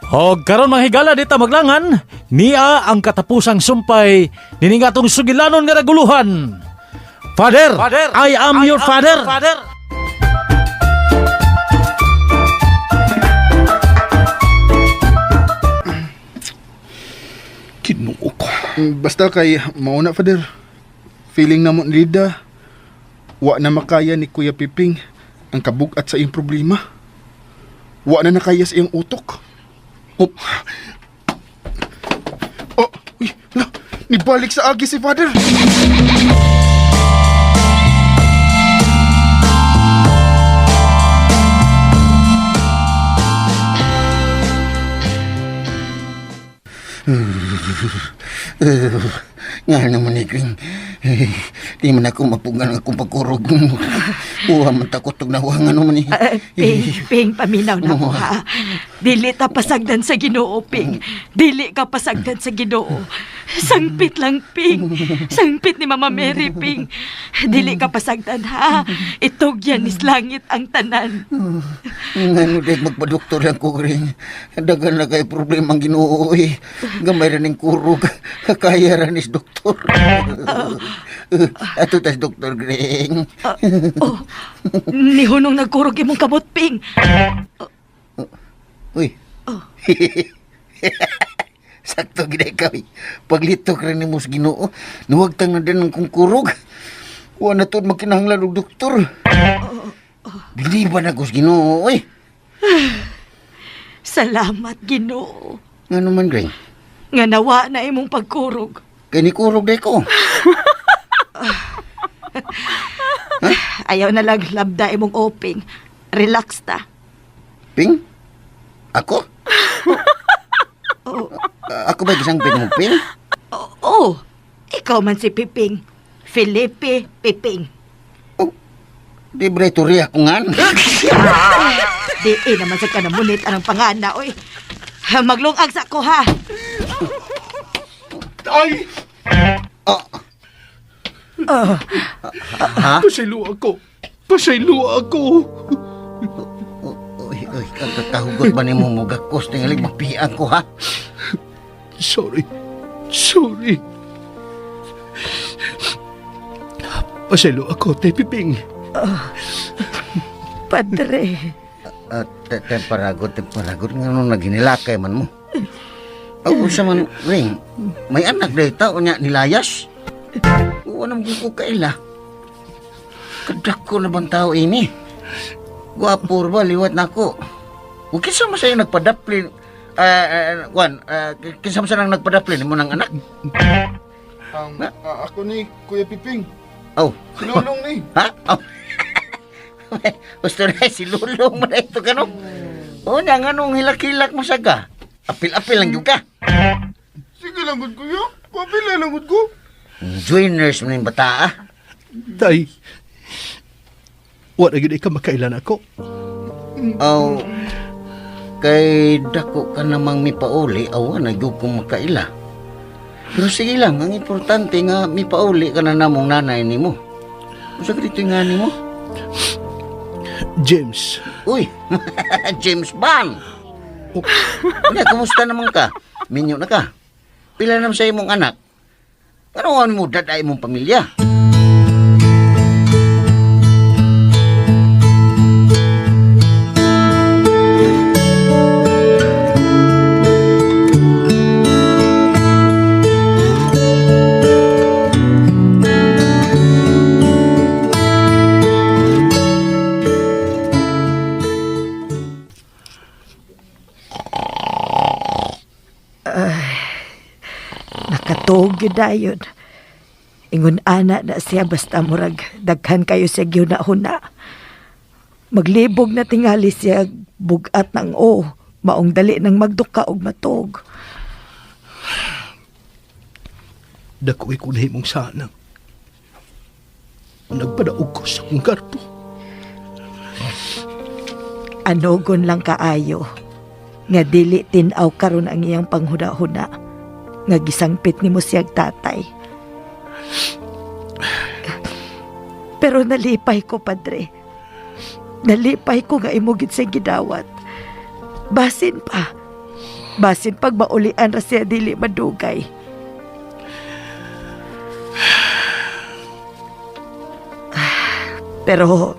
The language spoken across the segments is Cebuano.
Og karon mga higala dita maglangan, niya ang katapusang sumpay nining atong sugilanon nga naguluhan. Father, I am your father. Ginoo ko. Basta kay mauna, Father. Feeling na mo ni Lida. Wa na makaya ni Kuya Piping ang kabugat sa iyang problema. Wa na nakaya sa iyang utok. Oh, Oh, uy, la, nibalik sa agi si Father. Nga naman ni Green. Eh, di man ako mapugan ang akong pagkurog. Uwa man takot og nawangan naman eh. Ah, Ping, Ping, paminaw na ko ha. Dili ta pasagdan sa Ginoo, Ping. Dili ka pasagdan sa Ginoo. Sangpit lang, Ping. Sangpit ni Mama Mary, Ping. Dili ka pasagdan ha. Itugyan ni langit ang tanan. Nga no, dahil magpadoktor lang ko, Green. Dagan na kay problema ang Ginoo eh. Gamay ra ning kurog. Kaya ra ni doktor. Ato tas doktor, Green. Oh, nihunong nagkurog imong kamot, Ping. Uy. Sakto gid ikaw. Eh. Paglitok ra nimo sa Ginoo, nuwagtang na din ang kong kurog. Wa na tuod magkinahanglan og doktor. Biliban ako sa Ginoo, oy. Salamat, Ginoo. Ngano man, Green? Nga nawa na imong pagkurog. Kay ni kurog day ko. Ayaw na lang labda imong oping. Relax ta. Ping? Ako? Oh, Ako ba gisang ping mo, Ping? oh, ikaw man si Piping. Felipe Piping. Oh, di ba ito riya ko ngan? Di eh, naman sa kanamunit anang pangana, oy. Maglungag sa ko, ha. Ay! Oh. Ha? Pasaylo ako. Pasaylo ako. Uy, uy, ang kakahugot ba nimo mo gakos tingali mapian ko ha? Sorry. Sorry. Pasaylo ako, Tay Piping. Padre. Temparagot, temparagot nga nung naghinilakay man mo. Aw, unsa man, Ring, may anak dahil tao niya nilayas. Uwa naman ko kaila. Kadako na bang tao ini? Gwapo ba, liwat na ako. O kinsa man sa'yo nagpadaplin, Juan, kinsa man sa'yo nagpadaplin mo ng anak? Ako ni Kuya Piping. Oh, Si Lulong ni. ha? Oh. Gusto na si Lulong mo na ito kano? O niya, nga nung hilak-hilak mo saga. Apil-apil lang yun ka. Sige lang, gud, Kuya. Papila lang, gud ko. Joiners mo na yung bata ah. Tay, wala gyud ka makailan ako. Aw, kay dako ka namang mipauli, awa na gyud kong makaila. Pero sige lang, ang importante nga mipauli ka na namong nanay nimo. Unsa ka dito nga nimo? James, Uy, James Bond. Oh. Unya, kumusta naman ka? Minyo na ka. Pila naman sa imong anak? Ano ang mo dad ay imong pamilya? Nakatuog yun dayon. Ingon ana na siya basta murag daghan kayo siya gihuna-huna. Maglibog na tingali siya bugat ng o, maong dali ng magduka og matog. dako ko nahimong sana. Nagpadaog ko sa akong garbo. Anogon lang kaayo nga dili tin-aw karon ang iyang panghuna-huna nga gisangpit nimo siyag tatay. Pero nalipay ko, padre. Nalipay ko nga imo gid siyang gidawat. Basin pa. Basin pag maulian ra siya dili madugay. Pero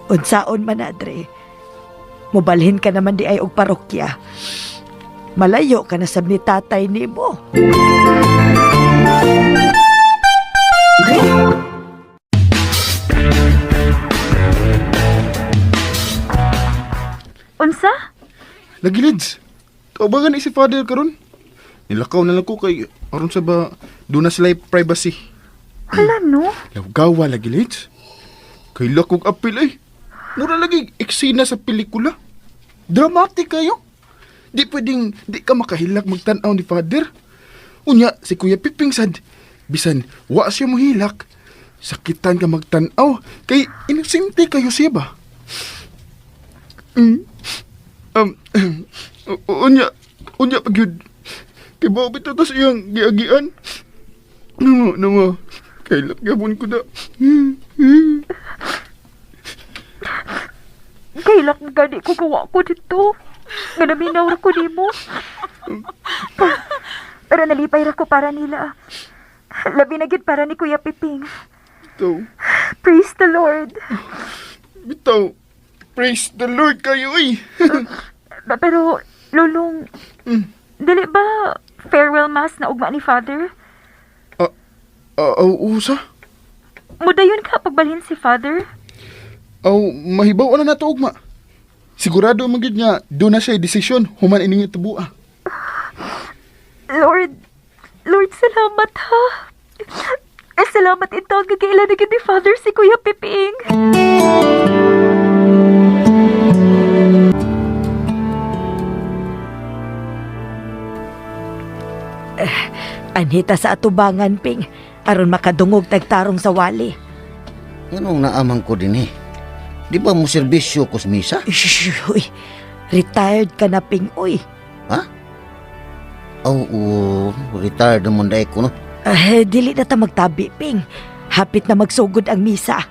unsaon man adre. Mubalhin ka naman di ay og parokya. Malayo ka na sab ni tatay nimo. Unsa? Lagi, Lids. Kaubagan ni si Father karon. Nilakaw na lang ko kay aron sa ba doon na sila privacy. Hala no. Lawgawa lagi, Lids. Kay lakog apil ay. Mura lagi eksena sa pelikula. Dramatic kayo. Di pwedeng di ka makahilak magtan-aw ni Father. Unya, si Kuya Piping sad. Bisan, wa siya mohilak. Sakitan ka magtan-aw kay inosente kayo siya ba? Mm. Um, unya, unya pag yun. Kay bao bitaw tas iyang giagian. Namo, namo. Kay gyapon ko na. Kailak gani ko gawa ko dito. Nga naminaw ra ko nimo. Pero nalipay ra ko para nila. Labi na gyud para ni Kuya Piping. Bitaw. Praise the Lord. Bitaw. Praise the Lord kayo eh. Pero, Lulong, dili ba farewell mass na ugma ni Father? Ah, aw, usa. Mudayon ka pagbalhin si Father? Aw, mahibaw na nato ugma. Sigurado man gyud nga do na siya desisyon human ining tubua. Lord, Lord, salamat ha. Eh, salamat ito. Gagailan na gyud ni Father si Kuya Piping. Anhita sa atubangan, Ping. Aron makadungog tagtarong sa wali. Anong naamang ko din eh? Di ba mo serbisyo ko sa misa? Shh, uy. Retired ka na, Ping. Uy. Ha? Oo, retired naman dahil ko no. Eh, dili na ta magtabi, Ping. Hapit na magsugod ang misa.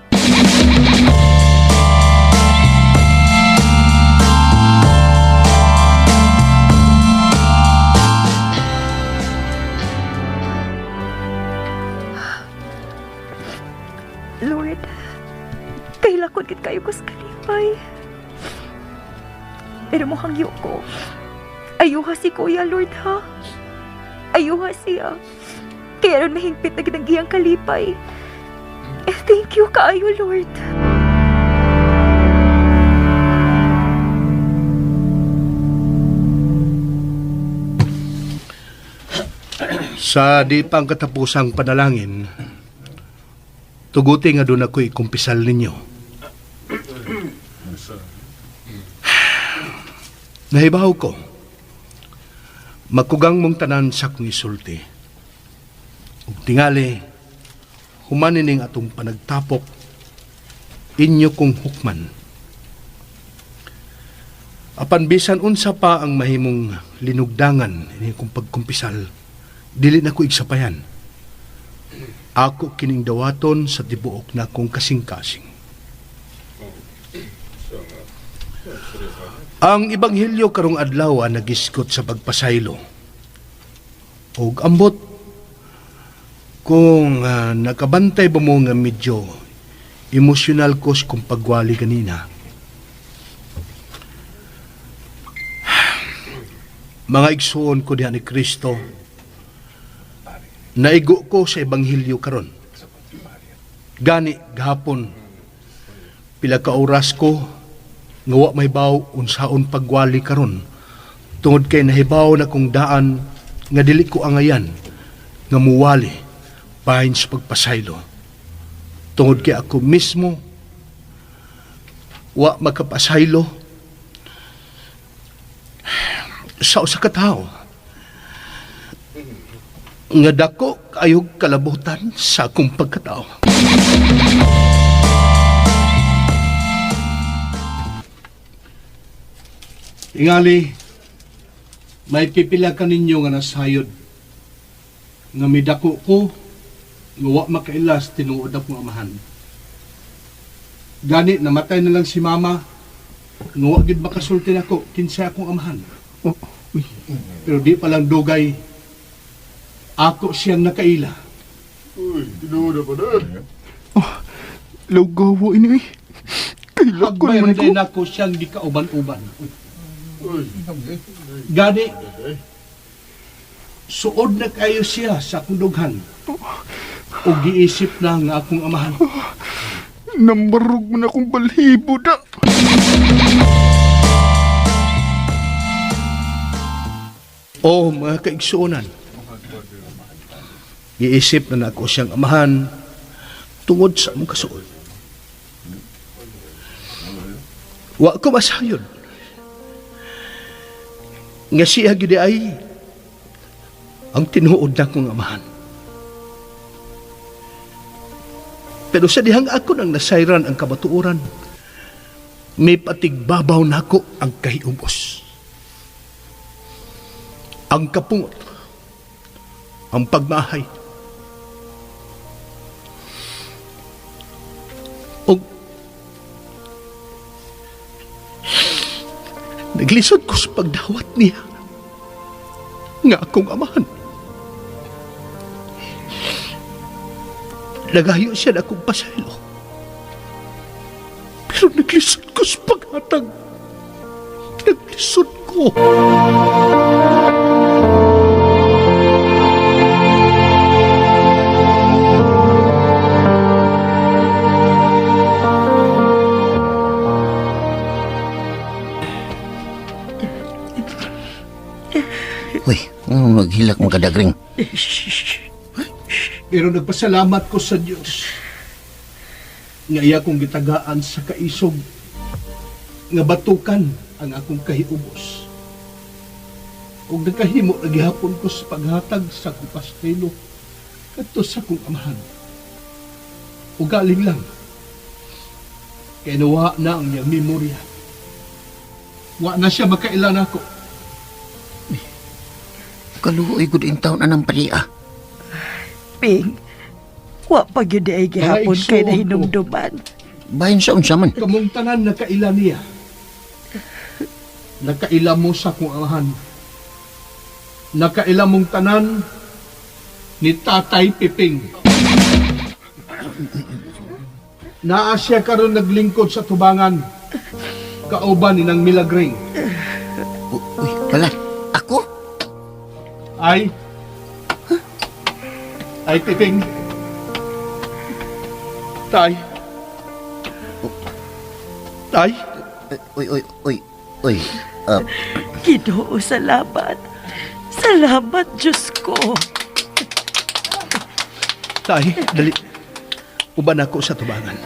Lord, kailakon kit kayo ko sa kalipay. Pero mukhang ko. Ayuha si Kuya, Lord, ha? Ayuha siya. Kaya ron mahingpit na gid ang iyang kalipay. Eh, thank you kaayo, Lord. Sa di pang katapusang panalangin, tuguti nga doon ako'y kumpisal ninyo. Nahibaw ko, makugang mong tanan sa akong isulti. Ug tingali, humanining atong panagtapok, inyo kong hukman. Apan bisan unsa pa ang mahimong linugdangan ini kong pagkumpisal, dili na ko igsapayan. Ako kining dawaton sa tibuok na akong kasing-kasing. Ang ebanghelyo karong adlaw nagiskot sa pagpasaylo. Og ambot kung nakabantay ba mo nga medyo emosyonal ko sa kong pagwali kanina. Mga igsuon ko diha ni Kristo, naigo ko sa ebanghelyo karon. Gani gahapon pila ka oras ko nga wa may baw unsaon pagwali karon tungod kay nahibaw na kong daan nga dili ko angayan nga muwali bahin sa pagpasaylo tungod kay ako mismo wa makapasaylo sa usa ka tawo nga dako kayog kalabutan sa akong pagkatao. Ingali, may pipila ka ninyo nga nasayod nga midako ko nga wa makailas tinuod akong amahan. Gani namatay na lang si mama nga wa gid makasulti nako kinsa akong amahan. Pero di pa lang dugay, ako siyang nakaila. Lawgawa ini eh. Kailakon Hagbay man na ko. din ako siyang gikauban-uban. Gani, suod na kayo siya sa akong dughan. O giisip na nga akong amahan. Nambarog man akong balhibo da. O mga kaigsuonan, giisip na nako siyang amahan tungod sa among kasuod. Wa ko masayon nga siya gyud ay ang tinuod na kong amahan. Pero sa dihang ako nang nasayran ang kamatuoran, may patigbabaw nako ang kahiubos, ang kapungot, ang pagmahay. Og naglisod ko sa pagdawat niya nga akong amahan. Nagayo siya na akong pasaylo. Pero naglisod ko sa paghatag. Naglisod ko. Uy, ano maghilak mo kadagring? Pero nagpasalamat ko sa Dios nga iya kong gitagaan sa kaisog nga batukan ang akong kahiubos. Ug nagkahimo na gihapon ko sa paghatag sa akong pastelo kadto sa akong amahan. Ug galing lang kay nawa na ang iyang memorya. Wa na siya makaila nako. Kaluoy gud in taon anang pariya. Ping, wa pa gyud ay gihapon Mga kay igsuon ko. nahinumduman. Bahin sa unsa man. Kamong tanan nakaila niya. Nakaila mo sa akong amahan. Nakaila mong tanan ni Tatay Piping. Naa siya karon naglingkod sa tubangan. Kauban ni nang Milagring. Uy, wala. Ako? Ay. Ay, Piping. Tay. Tay. Uy, uy, uy, uy. Ah, Ginoo, salamat. Salamat, Diyos ko. Tay, dali. Uban ako sa tubangan.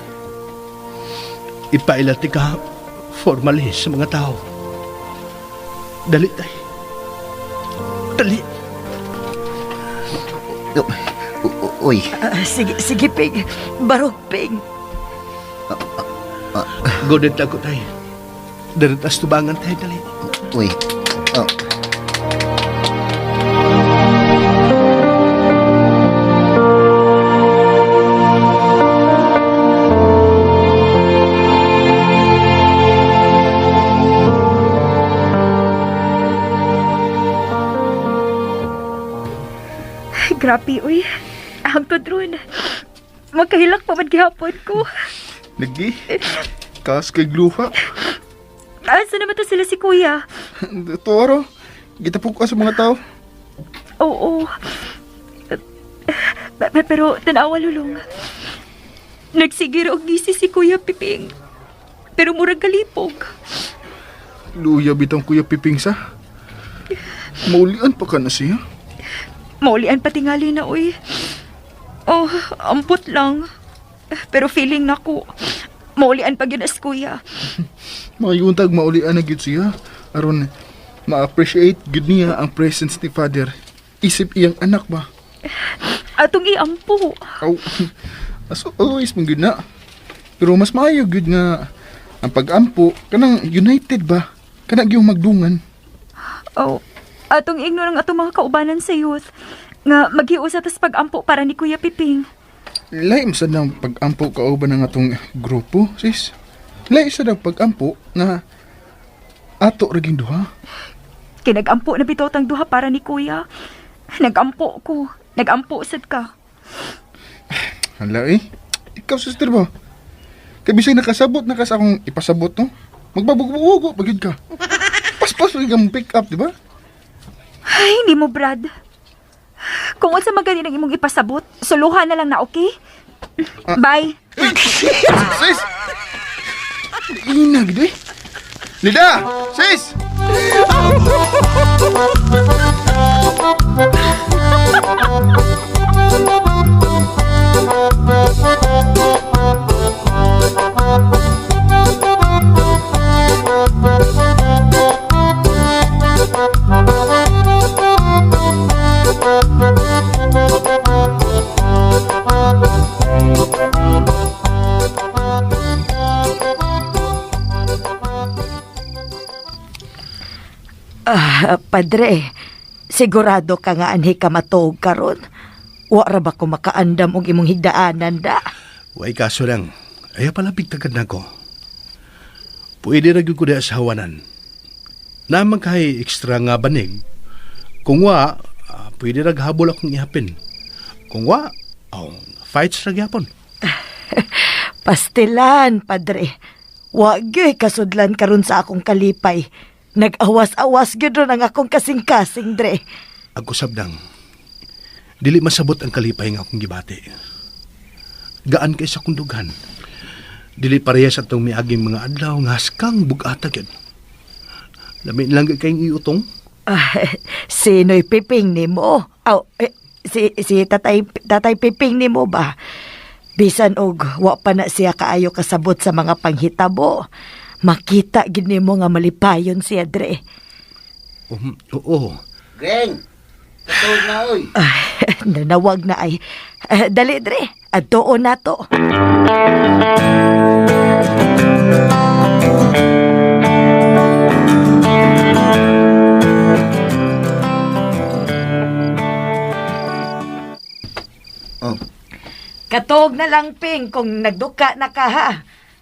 Ipailati ka formally sa mga tao. Dali, tay. Dali. uy. Ah, sige, sige, Ping. Barog, Ping. Godit ako, tay. Dali tas tubangan, tay. Dali. Uy. Oh. Ay, grabe, uy. Hangtod ron. Magkahilak pa man gihapon ko. Lagi. Kas kay gluha. Asa naman to sila si kuya? Toro. Gitapok ka sa mga tao. Oo. Pero tanawa lulong. Nagsigiro og ngisi si Kuya Piping. Pero murag kalipog. Luya bitang Kuya Piping sa. Maulian pa ka na siya. Maulian patingali na uy. Oh, ampot lang. Pero feeling nako, maulian pa gyud as kuya. Makayuntag maulian na gyud siya. Aron ma-appreciate gyud niya ang presence ni Father. Isip iyang anak ba? Atong iampo. Aw, as always man gyud na. Pero mas maayo gyud nga ang pag-ampo kanang united ba? Kanang yung magdungan. Oh, atong ingno ng atong mga kaubanan sa youth nga maghiusa tas pag-ampo para ni Kuya Piping. Lain sad ng pag-ampo kauban ng atong grupo, sis. Lain sad ang pag-ampo nga ato raging duha. Kay nagampo na bitaw tang duha para ni kuya. Nagampo ko. Nagampo sad ka. Hala eh. Ikaw, sister ba? Kay bisag nakasabot na ka sa akong ipasabot, no? Magbabugo-bugo, pagid ka. Paspas pagid kang pick up, di ba? Ay, hindi mo, Brad. Kung unsa man gani ang imong ipasabot, suluhan na lang na, okay? Bye. Sis! Inag, di? Lida! Sis! Ah, padre, sigurado ka nga anhi ka matuog karon. Wa ra ba ko makaandam og imong higdaanan da? Way kaso lang, ayaw pala bigtagad na ko. Pwede ra gyud ko diha sa hawanan. Naman kay extra nga banig. Kung wa, pwede ra habol akong ihapin. Kung wa, oh, fights ra gyapon. Pastilan, padre. Wa gyud kasudlan karon sa akong kalipay. Nag-awas-awas gyud ron ang akong kasing-kasing, dre. Ako sabdang, dili masabot ang kalipay nga akong gibati. Gaan kay sa kundughan. Dili parehas atong miaging mga adlaw nga haskang bugata gyud. Lami lang gyud kayong iutong. Ah, sino'y piping nimo? Aw, eh, si tatay piping nimo ba? Bisan og wa pa na siya kaayo kasabot sa mga panghitabo. Makita gid nimo nga malipayon siya, dre. Oo. Geng! Katulog na, oy. Ah, nanawag na ay. Ah, dali, dre. Adtuon na to. Oh, Katog na lang, Ping, kung nagduka na ka, ha.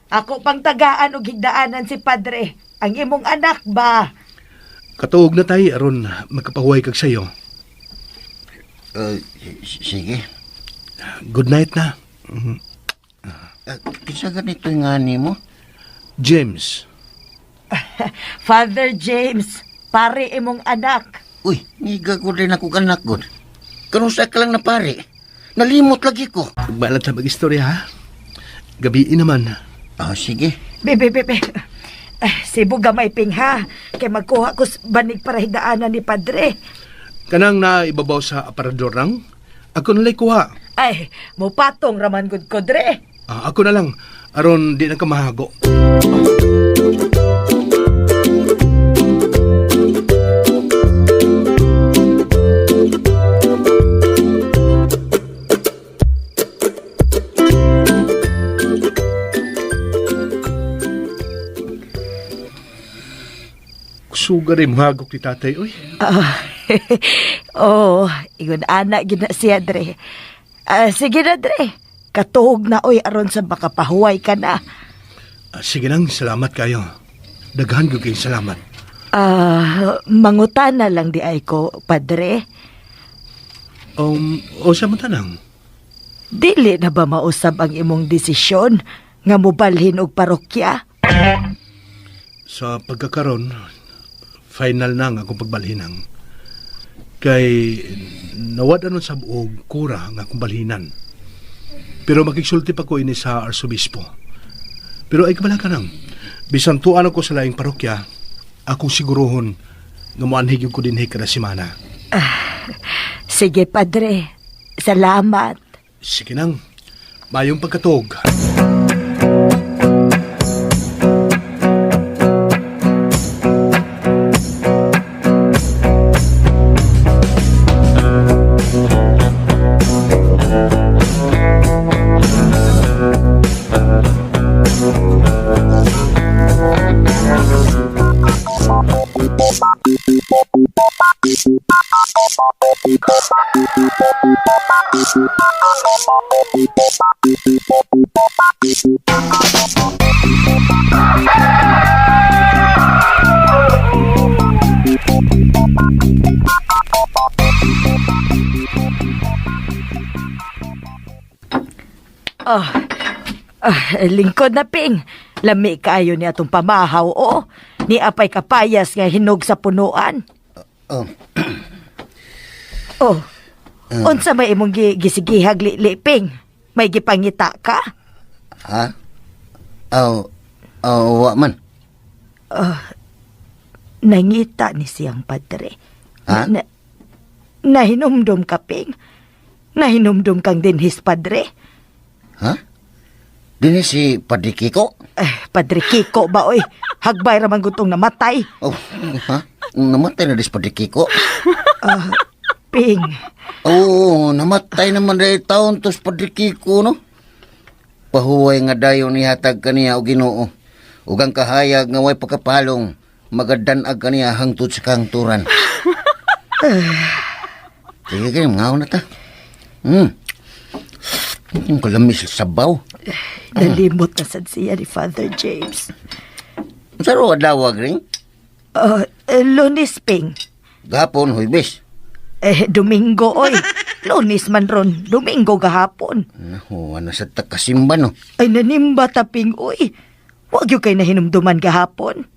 Ako pang tagaan og higdaanan si padre. Ang imong anak ba? Katuog na tayo aron magkapahuway kag sayo. sige. Good night na. Kinsa ganito nga nimo? James. Father James, pare imong anak. Uy, niga ko rin ako anak god. Kanusa ka lang na pare. Nalimot lagi ko. Magbalat na mag-istorya ha. Gabiin naman. Ah, sige. Bebe, bebe. Ah, sibo gamay, Ping, ha. Kay magkuha ko banig para higdaanan ni padre. Kanang na ibabaw sa aparador nang, ako na kuha. Ay, mupatong raman gud ko, dre. Ah, ako na lang, aron di na kamahago. Sugar rin mahagok ni tatay, oy. Ah, oh, ingon ana gid na siya, dre. Ah, sige na, dre. Katuog na, oy, aron sa makapahuway ka na. Ah, sige nang, salamat kayo. Daghan ko kayong salamat. Ah, mangutana lang di ay ko, padre. O sa matanang? Dili na ba mausab ang imong desisyon nga mobalhin og parokya? Sa pagkakaron, final na ang akong pagbalhinang. Kay nawad anon sa buog kura nga akong balhinan. Pero makigsulti pa ko ini sa arsobispo. Pero ay kabala ka nang, bisan tuan ako sa laing parokya, akong siguruhon nga moanhig yung ko dinhi kada semana. Sige, padre. Salamat. Sige nang, mayong pagkatuog. Oh, lingkod na, Ping. Lami kaayo ni atong pamahaw, o. Ni apay kapayas nga hinog sa punuan. Oh, Oh, unsa may imong gisigihag li, Ping? May gipangita ka? Ha? Oh, oh, wa man. Nangita ni siyang padre. Ha? Na, nahinumdum ka, Ping. Nahinumdum kang dinhis padre. Ha? Dini si Padre Kiko? Eh, Padre Kiko ba, oy? Hagbay ra man gutong namatay. Oh, ha? Namatay na dis Padre Kiko. Ping, Oo, namatay naman dahil taon to si Padre Kiko, no? Pahuway nga dayon nihatag kaniya o Ginoo. Ug ang kahayag nga way pagkapalong, magadanag kaniya hangtod sa kangturan. Sige, kaya mga na ta. Hmm. Yung kalamis sa sabaw. Nalimot na sad siya ni Father James. Saro adawag ring? Lunes, Ping. Gahapon, Huybes. Eh, Domingo, oy. Lunes man ron. Domingo gahapon. Naku, ano sa takasimba, no? Ay, nanimba ta, Ping, oy. Wag yun kay nahinumduman gahapon.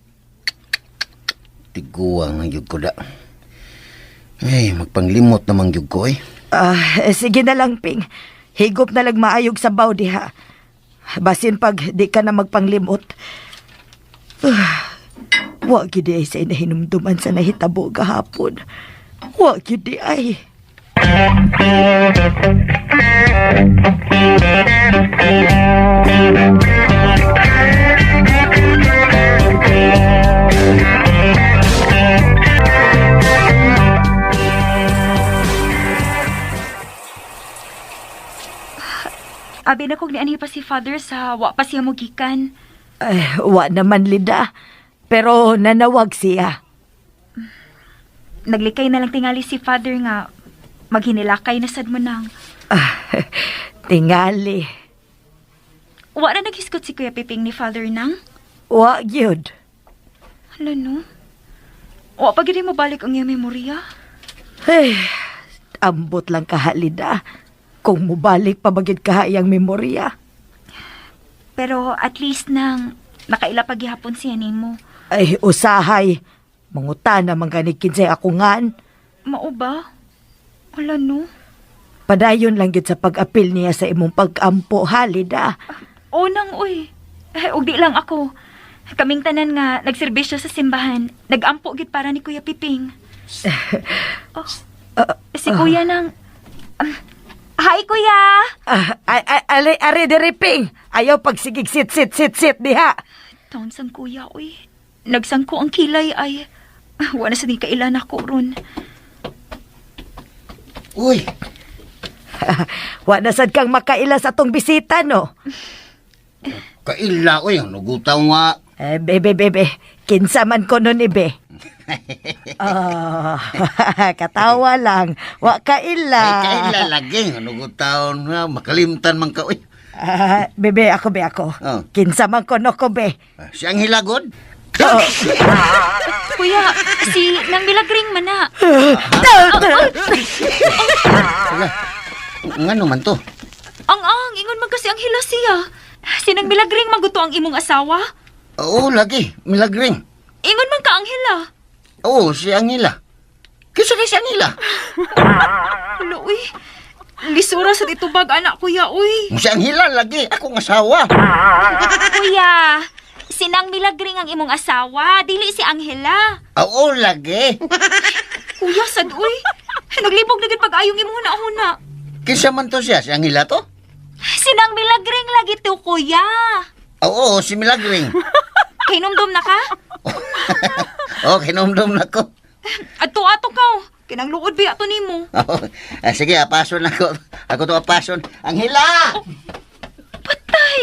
Tiguang ang yug ko da. Ay, magpanglimot namang yug ko, eh. Ah, sige na lang, Ping. Higop na lang maayog sa baw diha. Basin pag di ka na magpanglimot. Wa gyud ay sa nahinumduman sa nahitabo gahapon. Wa gyud di ay. Abi na kog nianhi pa si Father sa wa pa siya mogikan. Ay, wa naman, Lida. Pero nanawag siya. Naglikay na lang tingali si Father nga maghinilakay na sad mo nang. Ah, tingali. Wa na naghisgot si Kuya Piping ni Father nang. Wa gyud. Hala no. Wa pa gid mo balik ang iyang memorya. Ay, ambot lang kaha, Lida. Kung mubalik pa bagid kaha iyang memorya. Pero at least nang nakaila pa gihapon siya nimo. Ay, usahay. Manguta na man gani kinsay ako ngan. Mao ba? Hala no. Padayon lang gyud sa pag-apil niya sa imong pag-ampo, ha, Lida. O nang uy. Eh, ug di lang ako. Kaming tanan nga nagserbisyo sa simbahan, nagampo gid para ni Kuya Piping. Oh, si Kuya nang hi Kuya. Ah, ay, ay, are, are, diri, Ping. Ayaw pagsigig sit, sit, sit, sit diha. Taon sang kuya uy. Nagsangko ang kilay ay. Wala sa di kailan ako ron. Uy, Wa na sad kang makaila sa atong bisita, no? kaila, uy. Nugutaw nga. Eh, bebe, bebe. Kinsa man ko nun, ibe. Ah, katawa lang. Wa kaila. Ay, kaila lagi. Nugutaw nga. Makalimtan man ka, uy. Ah, bebe, ako be ako. Oh. Kinsa man ko no ko be. Ah, si Angela God. Oh. Kuya, si Nang Milagring man na. Hala, ngano man to? Ang ingon man kasi ang hila siya. Si Nang Milagring maguto ang imong asawa. Oo, lagi. Milagring. Ingon man ka ang hila. Oo, si Angela. Kisa kay si Angela. Hala, uy. Lisura sa ditubag anak kuya, uy. Si Angela lagi. Akong asawa. Kuya, si Nang Milagring ang imong asawa, dili si Angela. Oo, lagi. Kuya, sad uy. Naglibog na gid pag-ayong imong huna-huna. Kisa man to siya? Si Angela to? Si Nang Milagring lagi to, kuya. Oo, si Milagring. Kahinumdum na ka? Oo, kinumdum na ko. Adto ato ka. Oh. Kinang luod ba ato nimo? Oo. Ah, sige, apason ako. Ako to apason. Angela! Patay.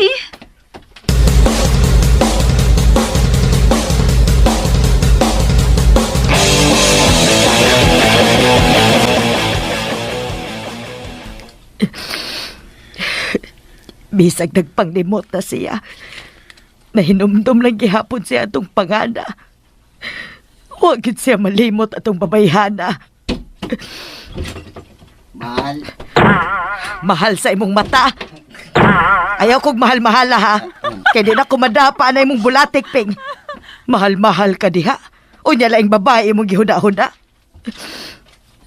Bisag nagpanglimot na siya. Nahinumdum lang gihapon siya atong pangana. Huwag gid siya malimot atong babayhana. Mahal. Mahal sa imong mata. Ayaw kog mahal-mahala ha. Kay di na kumadapa na imong bulatik, Ping. Mahal-mahal ka diha. Unya laing babae imong gihuna-huna.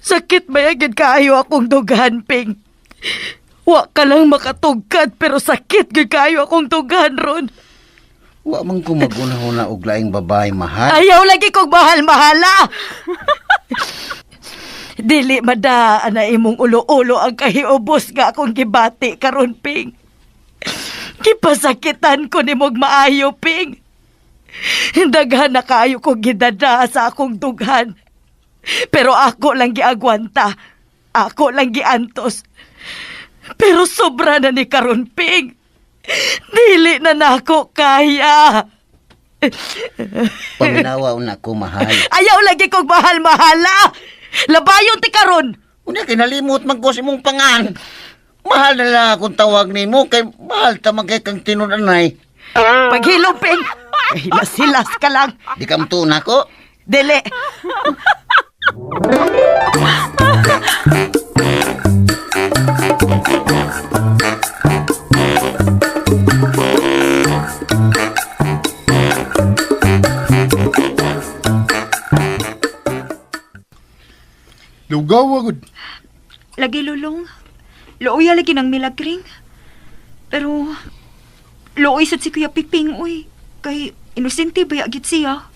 Sakit mayagid kaayo akong dugahan, Ping. Wa ka lang makatugkad pero sakit gyud kaayo akong dugahan ron. Wa man ko maguna-huna og laing babae, mahal. Ayaw lagi kog mahal-mahala. Dili mada na imong ulo-ulo ang kahiubos nga akong gibati karon, Ping. Gipasakitan ko nimog maayo, Ping. Daghan na kaayo kong gidada sa akong dughan. Pero ako lang giagwanta. Ako lang giantos. Pero sobra na ni karon, Ping. Dili na nako kaya. Paminawa na ko, mahal. Ayaw lagi kog mahal-mahala. Labayon ti karon. Unya kinalimot man ko sa imong pangan. Mahal na lang akong tawag nimo kay mahal ta man kay kang tinud-anay. Paghilom, Ping. Hilas-hilas ka lang. Di ka matuon ako. Dili. Lugaw gud. Lagi, Lulong. Luoy lagi ng milagring. Pero, luoy sad si Kuya Piping, uy. Kay, inosente ba gid siya?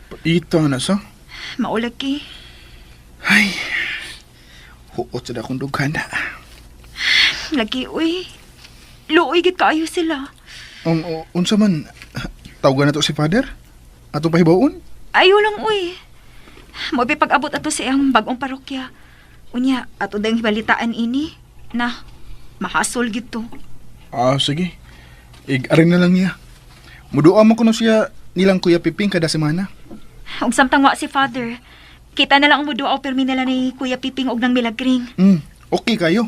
Paita na sa. Maulagi. Ay. Huot sa akong dughan na. Lagi, uy. Luoy gid kaayo sila. Unsa man tawagan na to si Father? Ato pahibaon? Ayo lang, uy. Mo pag-abot ato sa iyang bagong parokya. Unya, ato dang balitaan ini. Na, mahasol gid to. Ah, sige. Ig-arin na lang niya. Muduha man kuno siya nilang Kuya Piping kada semana. Ug samtang wa si Father, kita na lang ang muduaw permi nila ni Kuya Piping og nang milagring. Okay kayo.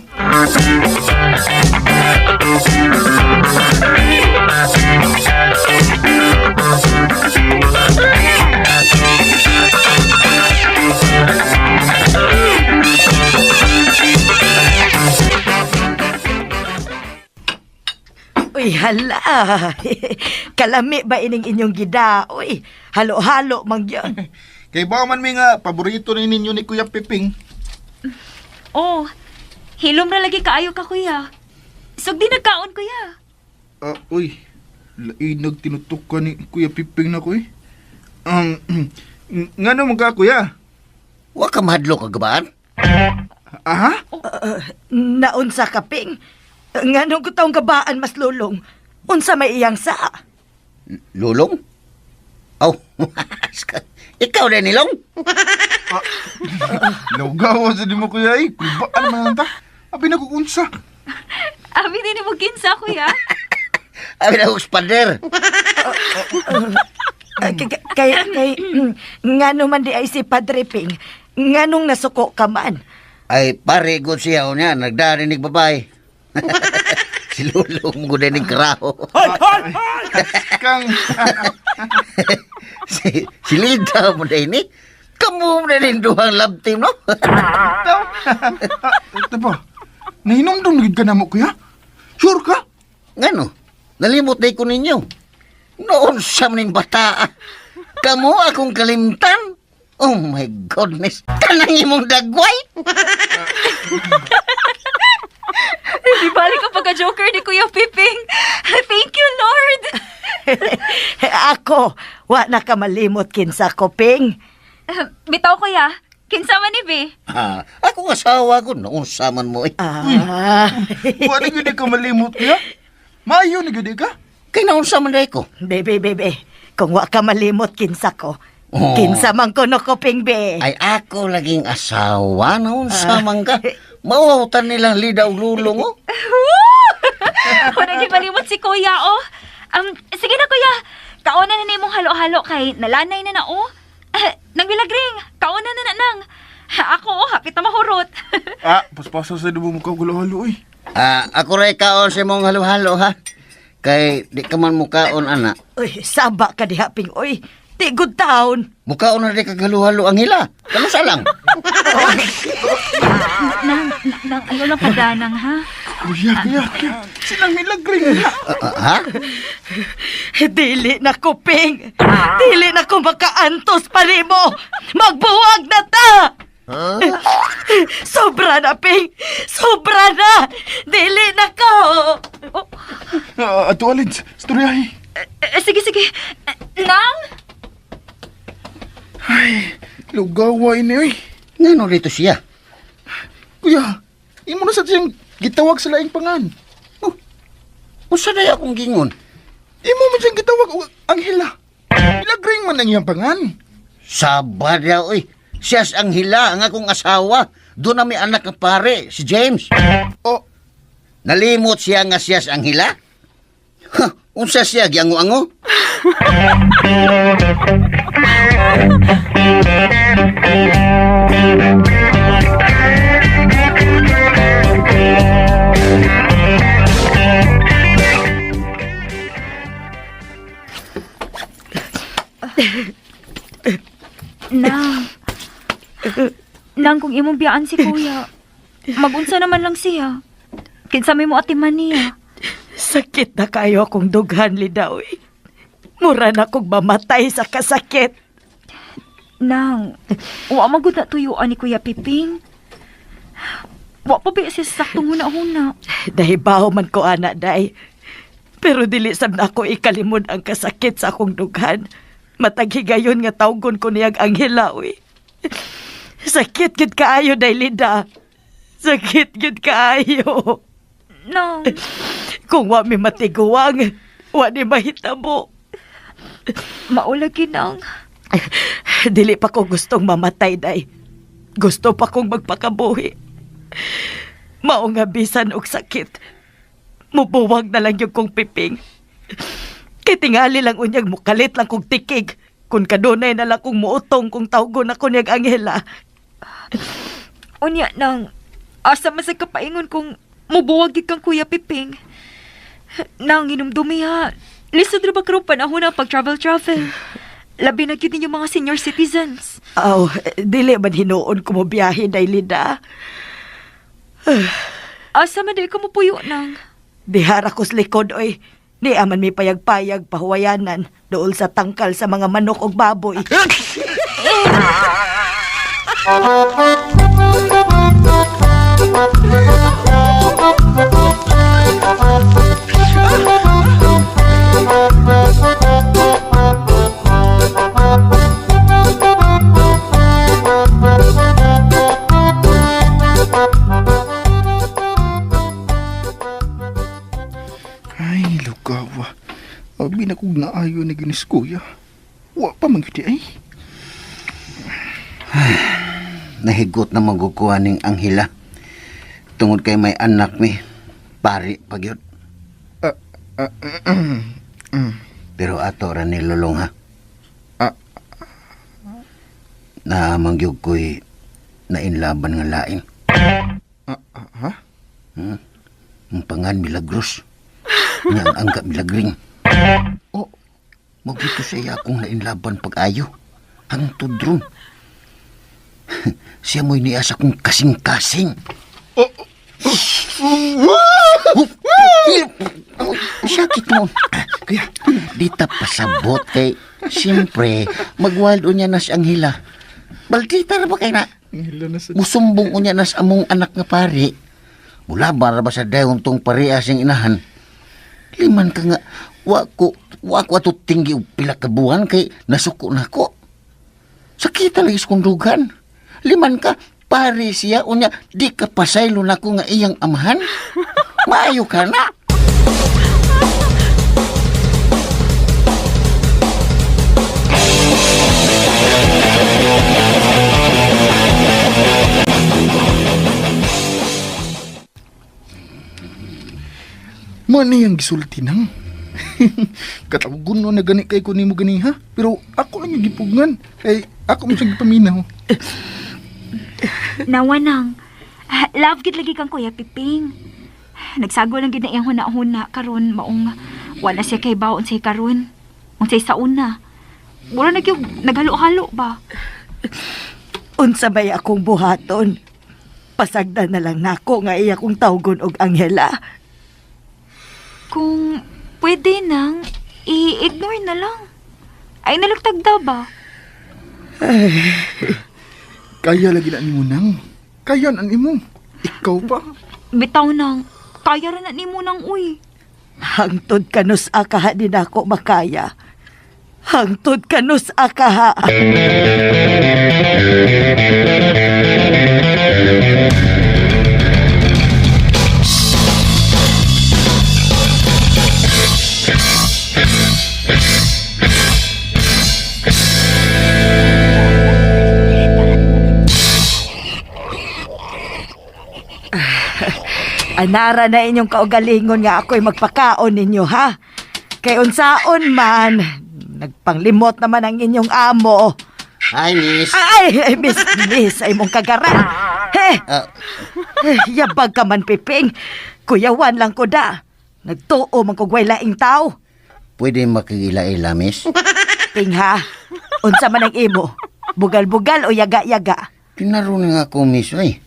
Uy, hala. Kalami ba ining inyong gida? Uy, halo-halo man gyud. Kay ba man mi nga paborito ni ninyo ni Kuya Piping. Oh, hilom ra lagi kaayo ka, kuya. Sugdi nagkaon, kuya. Ah, uy. Lainag tinutok ka ni Kuya Piping na ko eh. Ngano man ka kuya? Wa ka mahadlok kagabaan? Aha? Naunsa ka, Ping. Nganong kutaong gabaan mas lulong? Unsa may iyang sa? Lulong? Aw, ikaw din nilong? Lugaw sa di mo kuya eh. Kulbaan man lang ta. Abi na kukunsa. Abi din mo kinsa, kuya. Abi na kong spader. Kay, ngano man di ay si Padre Ping? Nganong nasuko ka man? Ay, pare gud siya unya, nagdarinig babae. Si Lulong mo din karaho. Kang Si Lida mo din ni. Kamu mo din duhang love team, no? Taw. Ito ba? Nahinumdum na gid ka na mo kuya? Sure ka? Ngano? Nalimot na ko ninyo. Noon sa maning bata. Kamu akong kalimtan. Oh my goodness. Kanang imong dagway. Di balik ang pagka-joker ni Kuya Piping. Thank you, Lord. Ako, wa na ka malimot kinsa ko, Ping. Bitaw, kuya. Kinsa man ni Be? Ah, akong asawa ko noon sa man mo eh. Ah, Wa na gid ka malimot kuya. Maayo na gid ka. Kay naon sa man ko. bebe, bebe, kung wa ka malimot kinsa ko, Oh. kinsa man ko no ko, Ping, be. Ay ako laging asawa noon sa man ka. Mawawtan nilang lida og lulong oh. Wala gyud malimot si Kuya, oh. Sige na, Kuya. Kauna na nimong halo-halo kay nalanay na na, oh. Nang bilagring, kauna na na nang. Ako, oh, hapit na mahurot. Ah, paspasa sa dumo mo ka gulo-halo eh. Ah, ako ray kaon sa imong halo-halo ha. Kay di ka man mukaon ana. Uy, saba ka diha, Ping, uy. Di good town. Mukhaon na rin kagaluhalo ang hila. Kanusa lang. Nang, nang, ayaw lang padanang, ha? Kuya, kuya, kuya. Silang milagring na. Ha? Dili na ko, Ping. Dili na ko makaantos pa nimo. Magbuwag na ta! Sobra na, Ping. Sobra na. Dili na ko. Oh, Ato Alins, storyahe. sige, sige. Nang? Ay, lugawa ini oy. Ngano dito siya? Kuya, imo na sa siyang gitawag sa laing pangan. Oh, usa na akong gingon. Imo man siyang gitawag og Anghela. Milagring man ang iyang pangan. Saba daw, oy. Siyas ang hila ang akong asawa. Doon na may anak nga pare, si James. Oh, Nalimot siya nga siyas ang hila? Ha, unsa siya giango-ango? Nang. Nang, kung imong biyaan si kuya, magunsa naman lang siya. Kinsa may mo atiman niya. Sakit na kayo akong dughan, Lida, oy. Mura na kong mamatay sa kasakit. Nang, wa magud na tuyuan ni Kuya Piping. Wa pa ba siya sa saktong huna-huna. Dahibaw man ko, ana, day. Pero dili sab na ako ikalimod ang kasakit sa akong dughan. Mataghigayon nga tawgon ko niyag Anghela, uy. Sakit gid kaayo, day, Linda. Sakit gid kaayo. Nang, Kung wa mi matiguang, wa ni mahitabo. maulagi nang. Dili pa ko gustong mamatay, day. Gusto pa kong magpakabuhi. Mao nga bisan og sakit. Mubuwag na lang yung kong piping. Kay tingali lang unyag mukalit lang kong tikig. Kung kadunay na lang kong muutong kung tawgon ako niyag Angela. Unya nang, asa man sa kapaingon kung mubuwag gid kang Kuya Piping. Nang hinumdumi ha. Lisod ra ba karon panahon ang pag-travel-travel? Labi na gyud ninyo mga senior citizens. Aw, dili man hinuon ko mo biyahe, day Linda. Asa man di ka mupuyo nang. Dihara ko sa likod, oy. Di aman may payag-payag pahuwayanan dool sa tangkal sa mga manok og baboy. Ay, lugawa. Abi na kog naayo ni ginis kuya. Wa pa man gyud ay. Nahigot na magukuha ning Anghela. Tungod kay may anak mi, pari pagyud. Pero ato ra ni Lulong ha. Ah. Naamangyog ko'y nainlaban nga lain. Ha? Ang pangan Milagros. Nga ang angka Milagring. Oh, Magito sa iya akong nainlaban pag-ayo. Hangtod ron. Siya mo'y niya sa kong kasing-kasing. Oh, Oh, sakit mo. Kuya, Di ta pasabot kay siyempre, magwild unya na si Anghela. Baldita ra ba kay na? Anghela na sa Musumbong unya na sa among anak nga pari. Mula ba ra ba sa dayon tong pari asing inahan? Liman ka nga, wa ko ato tinggi og pila ka buwan kay nasuko na ko. Sakita lagi sa kong dugan. Liman ka, pari siya unya di ka pasaylo na ko nga iyang amahan. Maayo ka na. Mani ang gisulti nang. Katawagon no na gani kay ko nimo gani ha. Pero ako lang yung gipugngan. Kay ako man siyang gipaminaw. Nawa nang. Love gid lagi kang Kuya Piping. Nagsago lang gid na iyang huna-huna karon maong wala siya kay baon say karon. Unsay sa una. Mura na gyud naghalo-halo ba. Unsa may akong buhaton? Pasagdan na lang nako nga iya kong tawgon og Angela. Kung pwede nang, i-ignore na lang. Ay nalagtagda ba? Kaya lagi na nimo nang. Kaya na nimo. Ikaw pa. Bitaw nang, kaya ra na nimo nang uy. Hangtod kanus akaha din ako makaya. Hangtod kanus akaha. Anara na inyong kaugalingon nga ako'y magpakaon ninyo, ha? Kay unsaon man, nagpanglimot naman ang inyong amo. Hi, miss. Ay, ay, miss, miss, ay mong kagaran. He, Ah, eh, yabag ka man, Piping. Kuyawan lang ko da. Nagtuo man kog way laing tao. Pwede makigila-ila, miss? Ping ha, unsa man ang imo? Bugal-bugal o yaga-yaga? Tinarunong nga ako, miss, ay.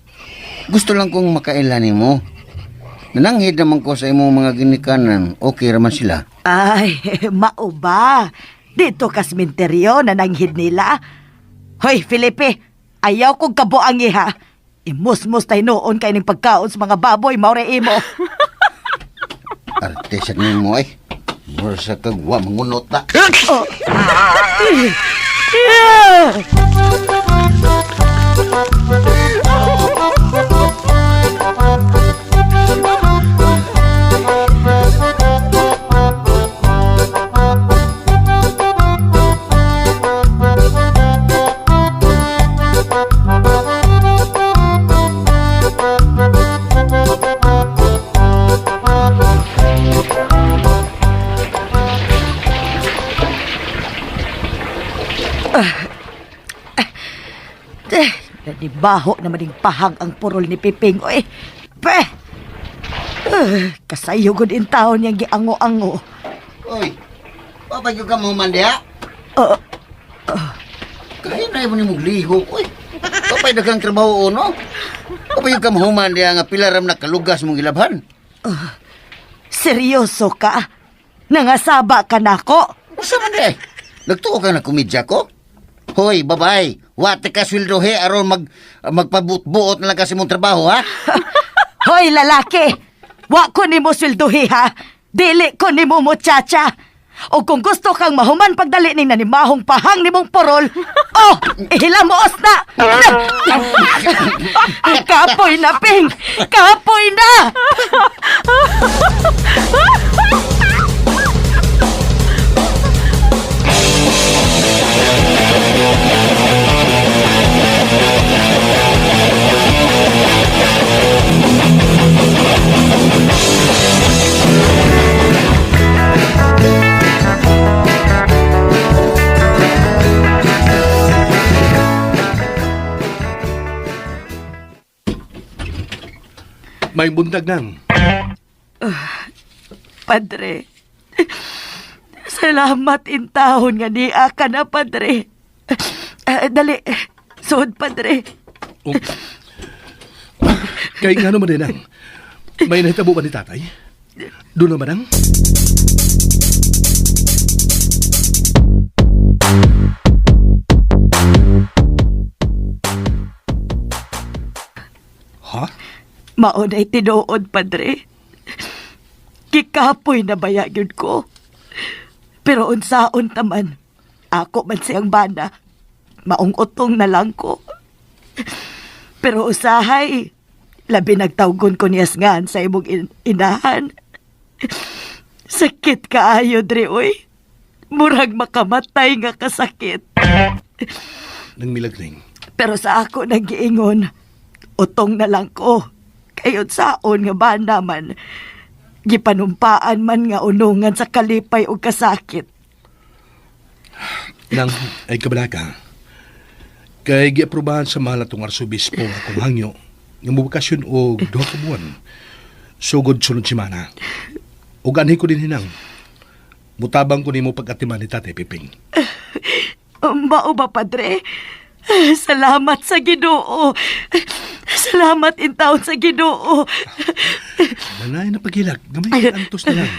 Gusto lang kong makaila nimo. Nananghid naman ko sa imong mga ginikanan. Okay raman sila. Ay, mao ba? Dito ka sementeryo na nanghid nila. Hoy, Felipe, ayaw kong kabuang iha. Imusmus tayo noon kay ning pagkaon sa mga baboy, maure imo. Arte sa nimo, ay. Mura sa kagwa, mangunot na. Oh. Yeah! Eh, nanibaho naman yung pahang ang purol ni Piping. Oy, pe! Eh, kasayo gud in taon niyang giango-ango. Oy, papagyo ka mo man diha. Oh, Kaya na mo ni mong lihok, oy. Papay daghang trabaho no? Papay ka mahuman diha nga pila ram nakalugas mong gilabhan. Seryoso ka? Nangasaba ka nako? Usa man diha? Nagtuo ka na komedya ko? Hoy, babay, wate ka sweldohe aron magpabuot-buot na lang kasi mong trabaho, ha? Hoy, lalaki! Wa ko nimo swelduhi, ha? Dili ko nimo muchacha! O kung gusto kang mahuman pagdali ning nanimahong pahang nimong porol, oh, ihilamuos na! Kapoy na, Ping! Kapoy na! May buntag nang. Padre, salamat intahon nga niya ka na, Padre. Ah, dali, suod, Padre. Oh. Kay nga naman din ang. May nahitabo ba ni tatay? Doon naman ang? Ha? Maunay tinuod, Padre. Gikapoy na baya gyud ko. Pero unsaon taman, ako man siyang bana. Maong utong na lang ko. Pero usahay, labi nagtawgon ko niyas ngan sa imong inahan. Sakit kaayo, dre, oy. Murag makamatay nga kasakit. Nang milagring. Pero sa ako nagiingon, utong na lang ko. Kayon saon nga ba naman, gipanumpaan man nga unungan sa kalipay o kasakit. Nang ay kabalaka. Kay giaprobahan sa mahal atong arsobispo nga akong hangyo nga mobakasyon og duha ka buwan. Sugod sunod semana. Ug anhi ko din hinang. Mutabang ko nimo pag-atiman ni Tatay Piping. Mao ba, Padre? Salamat sa Ginoo. Salamat in taon sa Ginoo. Nanay na paghilak, gamay ka antos na lang.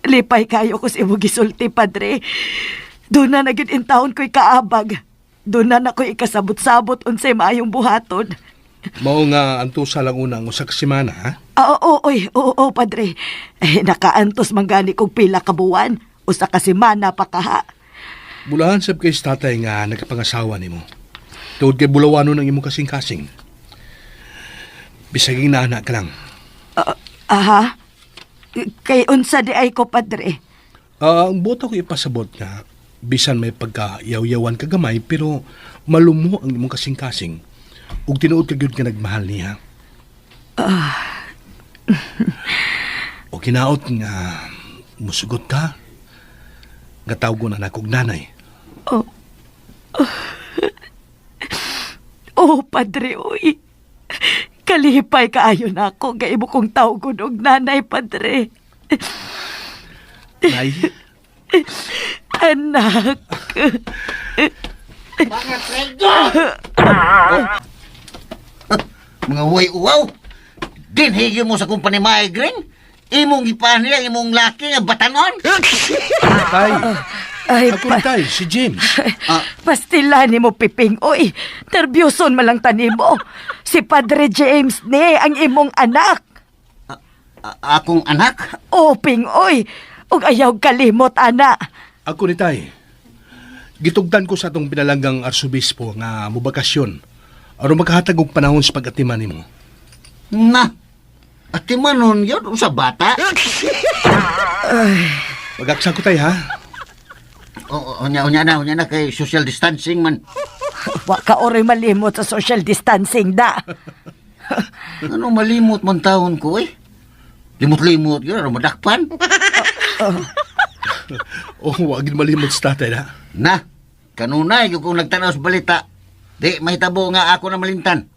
Lipay kayo ko sa imong gisulti, Padre. Doon na nagyud in taon ko'y kaabag. Doon na na ko'y ikasabot-sabot unsay maayong buhaton. Mao nga antusa lang una ang usa ka semana, ha? Ah, oo, oy, oo, oo, Padre. Eh, nakaantos man gani kog pila ka buwan. Usa ka semana pa kaha. Bulahan sab kay sa tatay nga nagkapangasawa nimo. Tuod kay bulawanon ang imong kasing-kasing. Bisaging nana ka lang. Ah, aha. Kay unsa di ay ko, Padre. Ah, ang boto ko ipasabot nga bisan may pagka yaw-yawan ka gamay pero malumo ang imong kasing-kasing ug tinuod ka gyud nga nagmahal niya. O kinaot nga musugot ka nga tawgon na nakog nanay. Oh. Oh, Padre, uy. Kalipay kaayo na ako kay imo kong tawgon og nanay, Padre. Nay, Anak. Mga way uwaw. Dinhigyo mo sa kumpanya migraine. Imong gipaan nila, imong laki nga batanon. tay, Ay, ako ni tay, si James. Pastila ni mo, Piping. Uy, nervyoson malang tanimo. Si Padre James ni ang imong anak. Akong anak? O, Ping, uy. Ug ayaw kalimot, ana. Ako ni tay. Gitugtan ko sa atong pinalanggang arsobispo nga mobakasyon aron makahatag og panahon sa pag-atiman nimo. Na. Ati manon yun, sa bata. Pagaksa ko tay ha. O, unya, unya na kay social distancing man. Wa ka oroy malimot sa social distancing da. Ano malimot man taon ko eh? Limot-limot yun, ano madakpan? Oh, wag gid malimot sa tatay na. Na, kanunay yung kung nagtanaw sa balita, di mahitabo nga ako na malintan.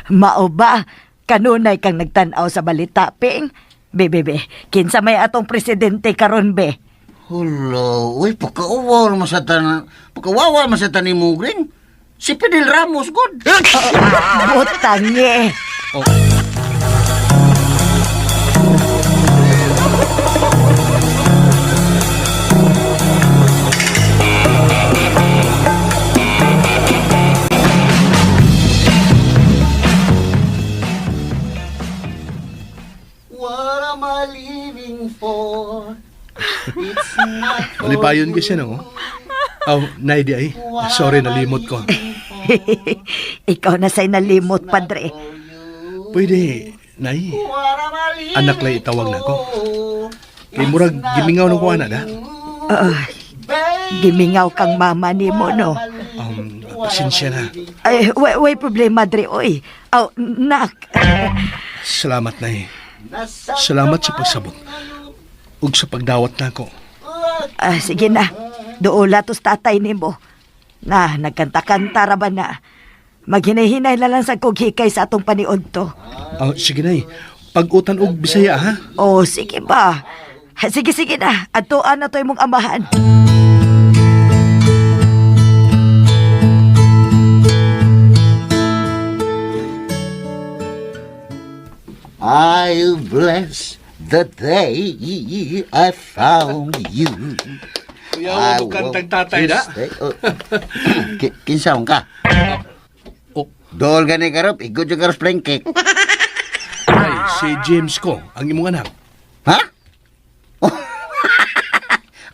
Mao ba? Kanunay kang nagtan-aw sa balita, Ping. Be, be, be. Kinsa may atong presidente karon be? Hulo, uy, pagkauwaw naman sa tanan, pagkawawa man sa tanin mo, Green. Si Fidel Ramos, good. Butangi. Oh. What am I living for? It's not for Malipayon gyud siya no. Oh, nay di ay. Sorry nalimot ko. Ikaw na sa'y nalimot, Padre. Pwede, nay. Anak lay itawag na ko. Kay murag gimingaw na ko ana da. Gimingaw kang mama ni mo, no? Pasensya na. Ay, way, way problema, Dre, oy. Aw, nak. Salamat nay. Salamat sa pagsabot ug sa pagdawat nako. Ah, sige na. Duola tos tatay nimo. Na, nagkanta-kanta ra ba na? Maghinay-hinay na lang sa kog hikay sa atong paniod to. Oh, sige nay. Pag-utan og Bisaya ha. Oh, sige ba? Sige, sige na. Atuan na to imong amahan. I'll bless the day I found you. Kuya, mo kantang tatay da. Oh. Kinsa ka? Oh. Dool gani karop, igod yung karos plengkek. Tay, si James ko, ang imong anak. Ha?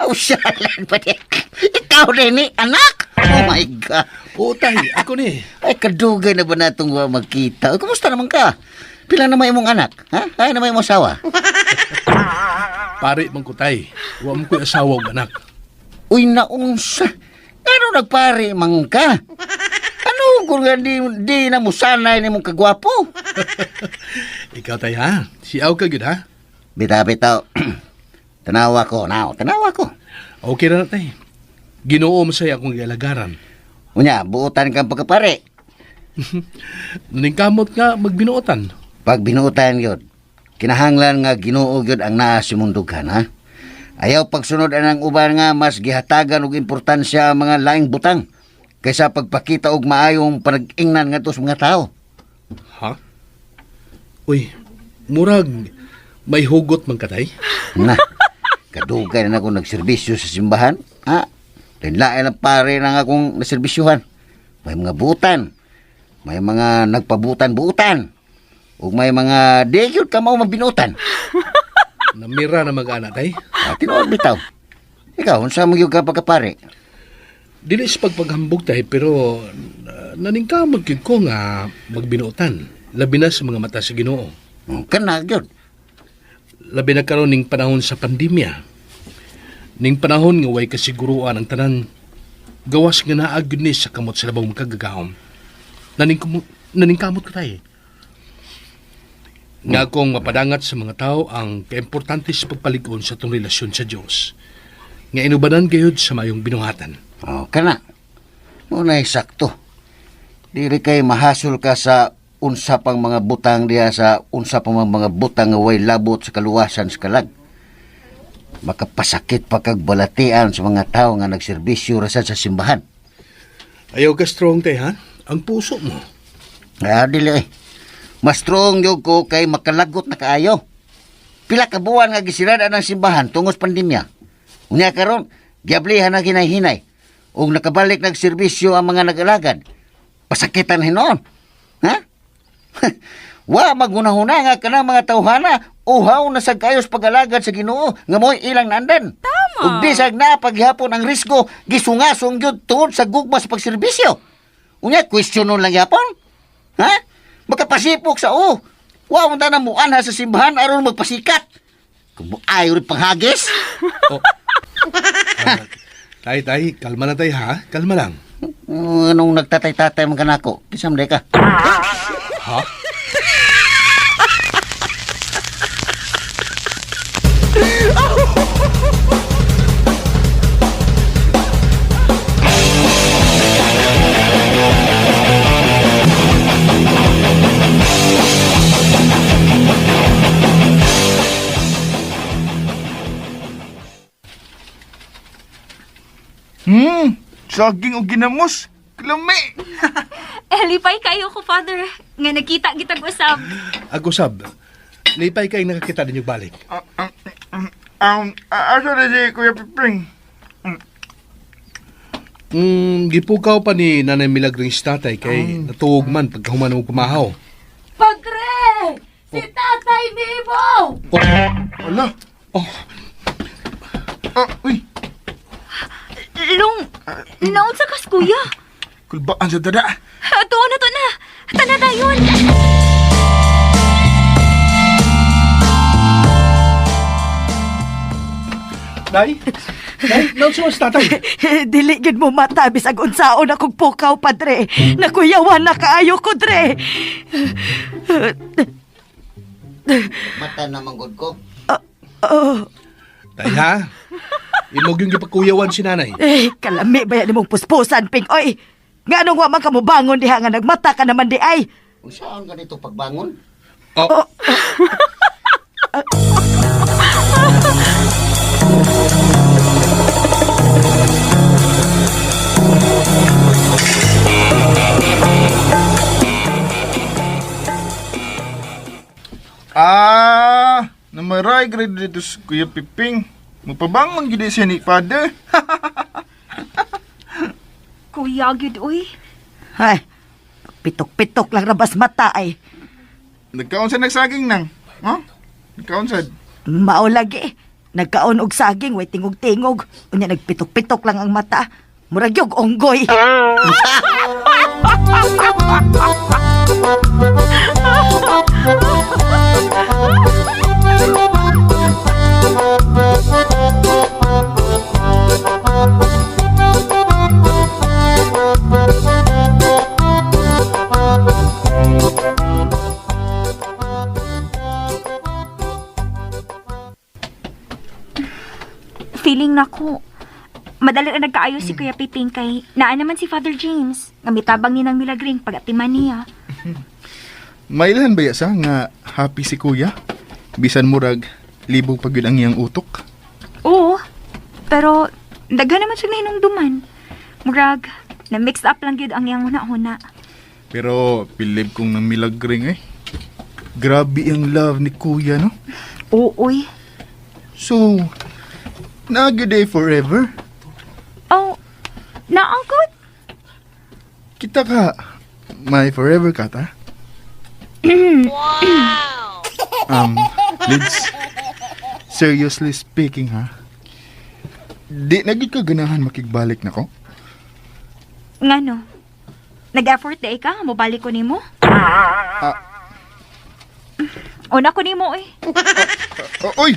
Oh, siyalan pa di. Ikaw rin ni, anak! Oh my God! Oo, tay, ako ni. Ay, kadugay na ba natong wa magkita? Uy, kumusta naman ka? Pila na may imong anak? Ha? Ay, na may imong asawa? Pare man ko tay. Wa mo ko'y asawa og anak. Uy, naunsa. Ano nagpare man ka? Ano kung nga di na mo sanay ni mong kagwapo? Ikaw tay ha. Siaw ka gyud ha. Bitaw, bitaw. Tanawa ko, now. Tanawa ko. Okay ra na tay. Ginoo mo say akong gialagaran. Unya, buotan kang pagkapare. Ningkamot nga magbinuotan. Pag binuotan yun, Kinahanglan nga Ginoo gyud ang naa sa imong dughan, ha? Ayaw pagsunod anang uban nga mas gihatagan og importansya ang mga laing butang kaysa pagpakita og maayong panag-ingnan ngadto sa mga tao. Ha? Uy, murag may hugot man katay. Na, kadugay na ako nagserbisyo sa simbahan. Ha? Lain-lain ang pare na akong naserbisyuhan. May mga butan. May mga nagpabutan-butan. Ug may mga di gyud ka mao mabinutan. Namira na mag-ana tay. Ah, tinuod bitaw. Ikaw, unsa mo gyud ka pagkapare? Dili sa pagpaghambog tay pero naningkamot gyud ko nga magbinuotan. Labi na sa mga mata sa Ginoo. Kana gyud. Labi na karon ning panahon sa pandemya. Ning panahon nga way kasiguruan ang tanan gawas nga naa gyud ni sa kamot sa labong makagagahom. Naningkamot ko tay. Nga akong mapadangat sa mga tao ang kaimportante sa pagpalig-on sa itong relasyon sa Dios. Nga inubanan gayud sa mayong binuhatan. Oh, kana. Mo na sakto. Dili kay mahasol ka sa unsa pang mga butang diha sa unsa pang mga butang nga way labot sa kaluwasan sa kalag. Makapasakit pa kag balatian sa mga tao nga nagserbisyo ra sad sa simbahan. Ayaw ka strong tay ha? Ang puso mo. Ah, dili eh. Mas strong gyud ko kay makalagot na kaayo. Pila ka buwan nga gisirada ng simbahan tungod sa pandemya. Unya karon, giablihan na hinay-hinay. Ug nakabalik nagserbisyo ang mga nag-alagad. Pasakitan hinon. Ha? Wa magunahuna nga kanang mga tawhana uhaw na sa kayos pag-alagad sa Ginoo nga mo'y ilang nandan. Tama. Ug bisag na paghapon ang risgo gisungasong gyud tungod sa gugma sa pagserbisyo. Unya questionon lang gyapon. Ha? Makapasipok sa o. Wa mo na muanha sa simbahan aron magpasikat. Kung ayaw rin panghagis. Oh. Ah, tay, tay, kalma na tay ha? Kalma lang. Anong nagtatay-tatay man kanako? Kisam day ka. Ha? Saging og ginamos. Kalami. Eh, lipay kayo ko, Father. Nga nakita gitag usab. Ako sab, lipay kay nakakita ninyo balik. Asa na si Kuya Piping? Gipukaw pa ni Nanay Milagring si tatay kay natuog man pagkahuman mo pamahaw. Padre! Si Tatay Nemo! Oh, Ala. oh, Ah, uy, Long, naunsa kas kuya? kulbaan sa dada. Ato na to na. Tana dayon. Nay? Nay, naunsa man si tatay? Dili gid mo mata bisag unsaon akong pukaw, padre. Nakuyawan na kaayo ko, dre. Mata na manggod ko. Oh, Tay ha? Imog yung gipakuyawan si nanay. eh, kalami ba yan imong puspusan, Ping? Oy, nga nung wa man ka mobangon diha nga nagmata ka naman di ay. Unsaon ka dito pagbangon? Oh, Ah, namaray grade dito si Kuya Piping. Magpabangon gid siya ni Father. Kuya, gyud uy. Ay, pitok-pitok lang rabas mata ay. Nagkaon sa nagsaging nang. Ha? Nagkaon sa. Mao lagi. Nagkaon og saging, way tingog-tingog. Unya nagpitok-pitok lang ang mata. Murag yog onggoy. Feeling nako. Madali na nagkaayo si Kuya Piping kay naa naman si Father James. Nga mitabang ni ng Milagring pag-atiman niya. Mailhan ba ya sa nga happy si Kuya? Bisan murag libog pa gyud ang iyang utok. Oo. Pero daghan naman siya nahinumduman. Murag, na-mix up lang gyud ang iyang huna-huna. Pero bilib kong nang milagring eh. Grabe ang love ni kuya, no? Oo, uy. So, naa gyud eh forever. Oh, naangkot. Kita ka, my forever ka ta? Wow! Lids, seriously speaking ha, di na gyud ka ganahan makigbalik na ko? Ngano? Nag-effort diay ka, mobalik ko nimo? Ah. Una ko nimo eh. Oh, oy!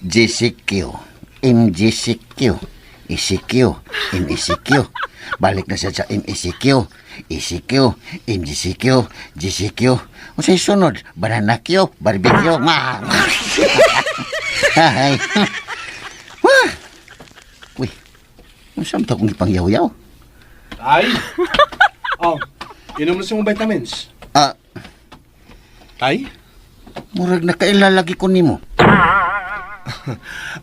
GCQ, MGCQ, ECQ, MECQ. Balik na siya sa MECQ, ECQ, MGCQ, GCQ. Unsay sunod? Banana Q, barbecue. Ma. Ay. Wah. Uy. Unsa man to akong ipangyaw-yaw? Tay! Oh, inom na sa mong vitamins. Ah, Tay? murag nakaila lagi ko nimo.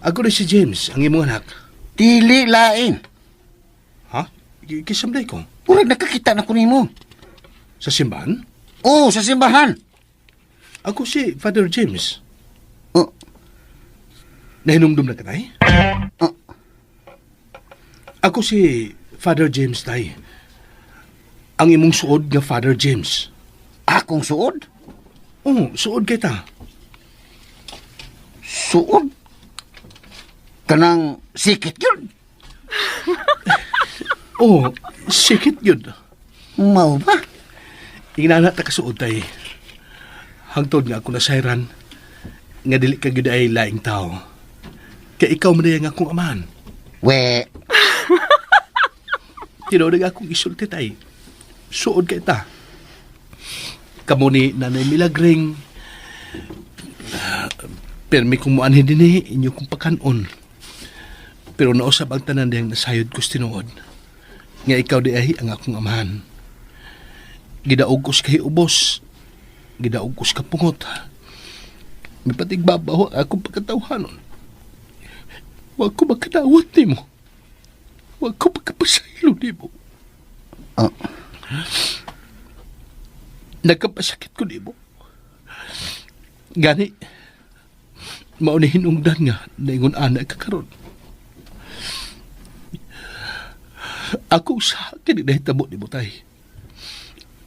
Ako rin si James, ang imong anak. Dili lain. Ha? Kisamday ko. Murag nakakita na ko nimo. Sa simbahan? Oh, sa simbahan. Ako si Father James. Oh, Nahinumdum na ka, tay? Oh. Ako si Father James, tay. Ang imong suod nga Father James. Akong suod? Oh, suod kita. Suod? Kanang sikit yun. Oh, sikit yun. Mao ba? Inana ta kasuod, tay. Hangtod nga ako nasayran, nga dili ka gyud ay laing tao. Kay ikaw man nga akong amahan. We, Tinuod nga akong isulti, tay. Suod kay ta. Kamo ni Nanay Milagring, pirmi kong muanhin dinhi inyo kong pakanon. Pero nausab ang tanan diyang nasayod ko sa tinuod. Nga ikaw di ay ang akong amahan. Gidaog ko sa kahiubos. Gidaog ko sa kapungot. Mipatigbabaw ang akong pagkatawhanon. Huwag ko makadawat nimo. Huwag ko makapasaylo nimo. Oh. Nagkapasakit ko nimo. Gani, mao ni hinungdan nga naingon ana ka karon. Ako usaha kini nahitabo nimo tay.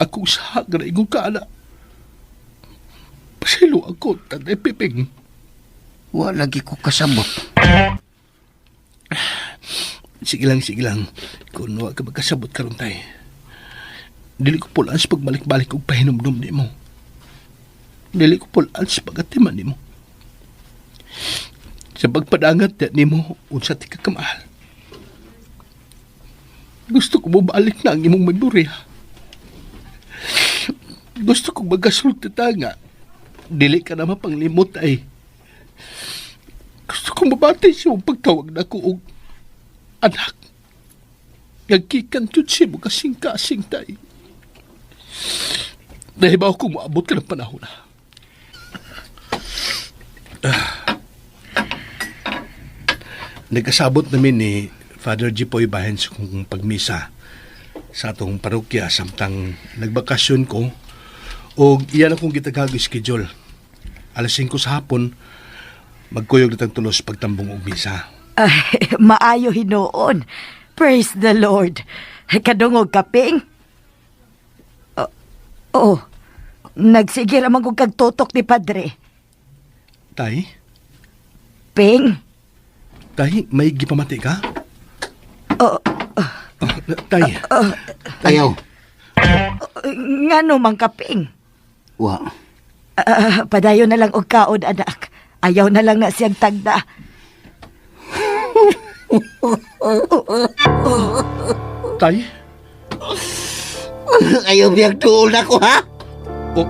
Ako usaha nga naingon ka ana. Pasaylo ako, Tatay Piping. Wa lagi ko kasabot. Sige lang, sige lang. Kung wa ka magkasabot karon tay. Dili ko pulaan sa pagbalik-balik og pahinumdum nimo. Dili ko pulaan sa pagatiman nimo. Sa pagpadangat na nimo unsa ti ka kamahal. Gusto ko mobalik na ang imong memorya. Gusto ko magasulti ta nga. Dili ka na mapanglimot ay. Gusto ko mabati sa imong pagtawag na ko og anak. Nagkikan jud si mo kasing-kasing tay. Dahil ba ako moabot ka ng panahon na. Nagkasabot namin ni Father Jipoy bahin sa kong pagmisa sa atong parokya samtang nagbakasyon ko o iyan akong gitagag schedule. Alas 5 sa hapon, magkuyog na tang tulos pagtambong og misa. Ay, maayo hinuon. Praise the Lord. Kadungog kaping. Oh, oh. Nagsige ra man kog kagtutok ni Padre. Tay, Ping. tay, may gipamati ka? Oh, Ah, tay, Ayaw. Ngano man kaping? Wa. Ah, padayon na lang og kaon, anak. Ayaw na lang na siyang tagda. Tay? Ayaw biyag tuol na ko, ha? Oh,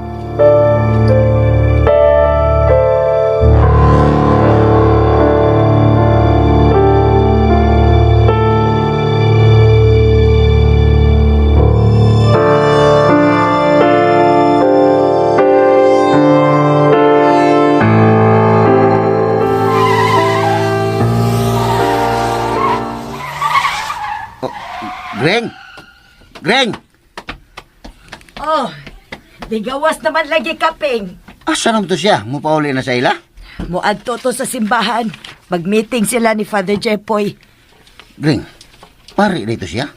Greng! Greng! Oh, digawas naman lagi ka, Ping. Asa naman to siya? Mupauli na sa ila? Muadto to sa simbahan. Mag-meeting sila ni Father Jepoy. Greng, pare dito siya.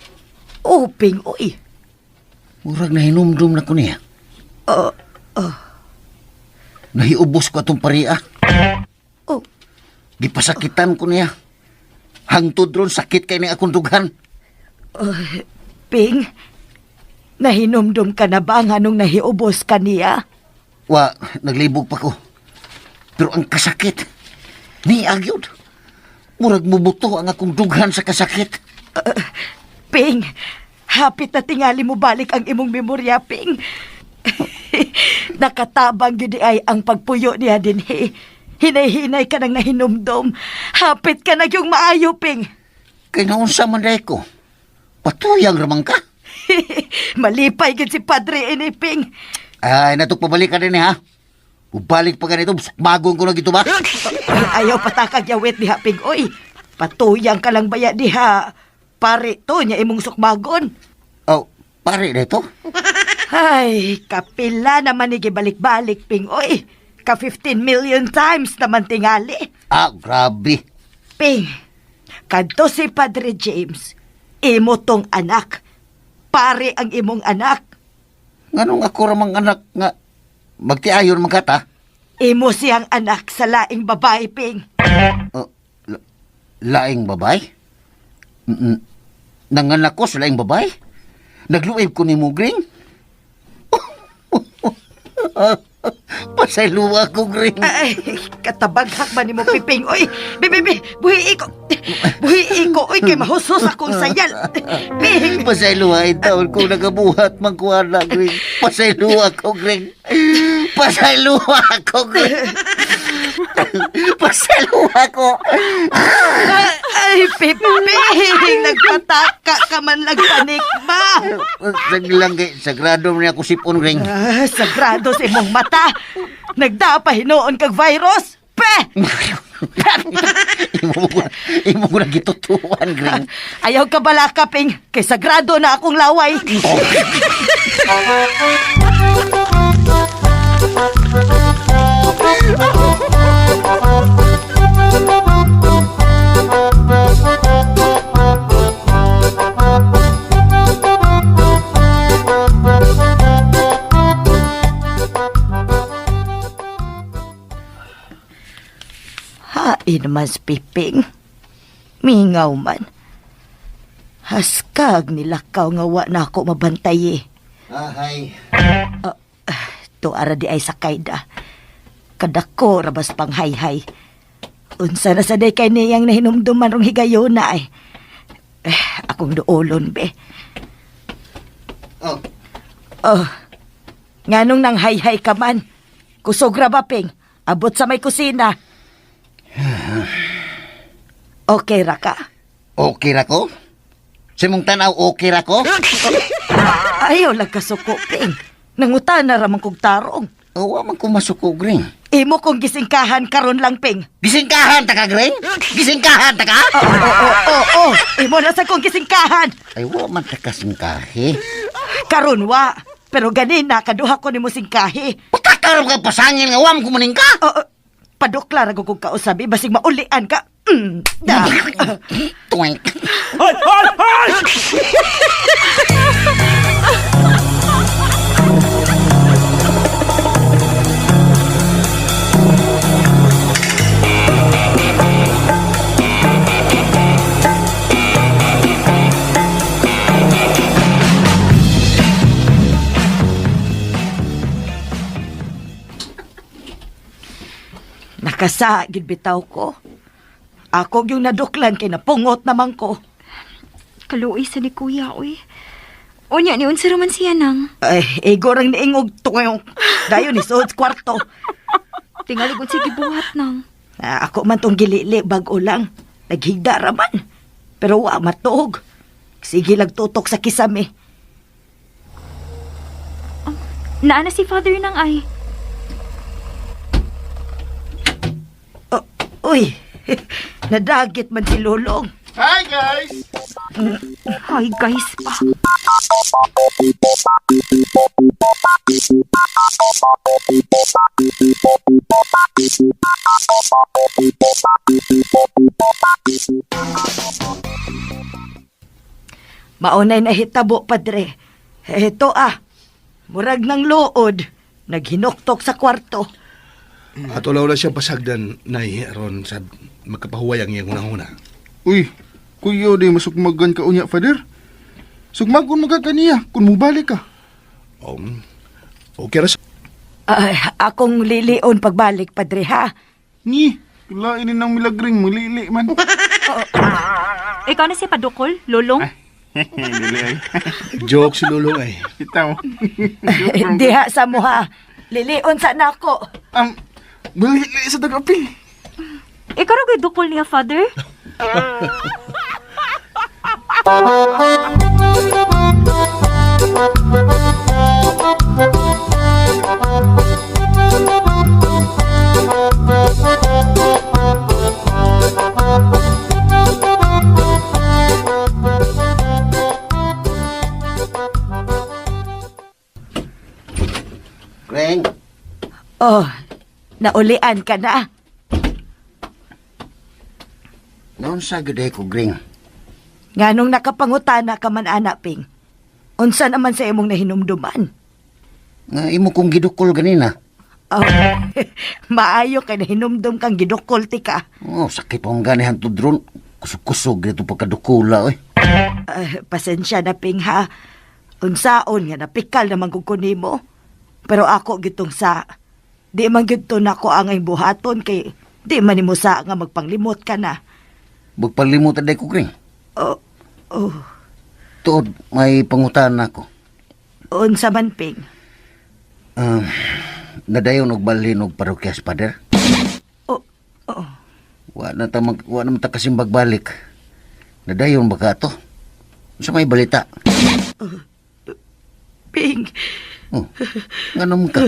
Oh, Ping, uy. Murag nahinumdum na ko niya. Oh, Nahiubos ko atong paria. oh. Gipasakitan ko niya. Hangtod ron sakit kay ni akong dughan. Ping, nahinumdum ka na ba ang anong nahiubos ka niya? Wa, naglibog pa ko. Pero ang kasakit, ni agyod. Murag mubuto ang akong dughan sa kasakit. Ping, hapit na tingali mo balik ang imong memorya, Ping. Nakatabang gyud ay ang pagpuyo niya dinhi. Hinay-hinay ka nang nahinumdum. Hapit ka na yung maayo, Ping. Kay naunsa man day ko. Patuyang ramang ka. Malipay gyud si Padre ini, Ping. Ay, natok pabalik ka din eh, ha. Ubalik pa ganito, bagong ko na gito ba? Ayaw patakag yawit diha, Ping. Oy, patuyang ka lang baya diha. Pare to niya imong sukmagon. Oh, pare dito. Ay, kapila naman ni gibalik-balik, Ping. Oy, ka 15 million times naman tingali. Ah, grabe. Ping, kadto si Padre James, imo tong anak. Pare ang imong anak. Nganong ako ramang anak nga magtiayon man kata? Imo siyang anak sa laing babae, Ping. Oh, laing babay? Mm-mm. Nanganak ko sa laing babay? Nagluib ko ni mo, Green? Pasayluwa ko, Green. Ay, katabaghak ba ni mo, Piping? Oy, bibi, buhi ko. Buhi ko, oy, kay mahusos akong sayal. Ping, Pasayluwa taon ko nagabuhat man ko na, Green. Pasayluwa ko, Green. Pasayluwa ko, Green. Pasayluwa ko. ay, Piping, nagpataka ka man lang panikma. Sige lang, kay sagrado man ako sipon, Green. Ah, sagrado sa imong mata. Nagdapa hinuon kag virus. Pe! Imo ko na gitutuan, Green. Ayaw ka bala ka, Ping. Kay sagrado na akong laway. Hain naman si Piping. Mingaw man. Haskag nilakaw nga wa na ako mabantay eh. Ahay. Tuara di ay sakay da. Kadako rabas pang hayhay. Unsa na sa day kay niyang nahinumduman rong higayona ay. Eh, akong duolon be. Oh, Oh, nganong nang hayhay ka man? Kusog ra ba, Ping? Abot sa may kusina. Okay ra ka? okay ra ko? Sa imong tanaw, okay ra ko? Ayaw lang kasuko, Ping. Nangutan na ramang kog tarong. Awa man ko masuko, Green. Imo kong gisingkahan karon lang, Ping. Gisingkahan ta ka, Green? Gisingkahan ta ka? Oo, oo, oo, oo. Imo na sa kong gisingkahan. Ay, wa man ta kasingkahe. Karon wa. Pero ganina, kaduha ko nimo singkahi. Pagkakaroon ka pasangin nga, wa man kumaning ka? Oo, padukla ra ko kong kausabi, basig maulian ka. Da. Tuwing. Ay! Ay! Ay! Nakasa, gid bitaw ko. Ako yung naduklan kay napungot naman ko. Kaluoy sa ni Kuya, uy. Unya, ni unsa raman siya nang. Ay, igo rang niingog tungayong. Dayon ni suod kwarto. Tingali kung sige buhat nang. Ah, ako man tong gilili, bag-o lang. Naghigda raman. Pero wa matuog. Sige lang tutok sa kisame. Naa na si Father nang ay. Oh, uy, nadagit man si Lulong. Hi, guys! Hi guys pa. Maunay na hitabo, padre. Eto ah, murag ng lood. Naghinuktok sa kwarto. Ato law na siya pasagdan, Nay, aron sa makapahuway ang iyang hunahuna. Uy, kuya, di masugmagan ka unya, Father. Sugmagon mo ka kaniya kung mubalik ka. Okay ra. Ay, akong lilion pagbalik, padre, ha? Ni, lain ni ng milagring, mulili man. Ikaw na siya padukol, Lulong. Dili ay. Joke si Lulong ay. Itaw. Diha sa mo, ha? Lilion sa nako. Mulili sa tagapil. Ikaw ra ko'y dukol niya, Father. Greng, Oh, naulian ka na. naunsa gyud ay ko, Greng. Nganong nakapangutana ka man, anak, Ping. Unsa naman sa imong nahinumduman? Nga imo kong gidukol ganina. Oh, maayo kay nahinumdum kang gidukol ti ka. Oh, sakit pa ang gani hantod ron. Kusog-kusog dito pagkadukula, oy. Pasensya na, Ping, ha? Unsaon nga napikal naman kung kunimo. Pero ako gitong sa... Di man gito nako angay buhaton kay di man nimo sa nga magpanglimot ka na. Magpanglimutan day ko, Greng. Oh, oh, Tuod, may pangutan ako. unsa man, Ping. Nadayon og balhin og parokyas, Father. Oh, oh. Wa na ta mag, wa na man ta kasing bagbalik. Nadayon ba ka to? Unsa may balita? Ping, Oh, nga naman ka?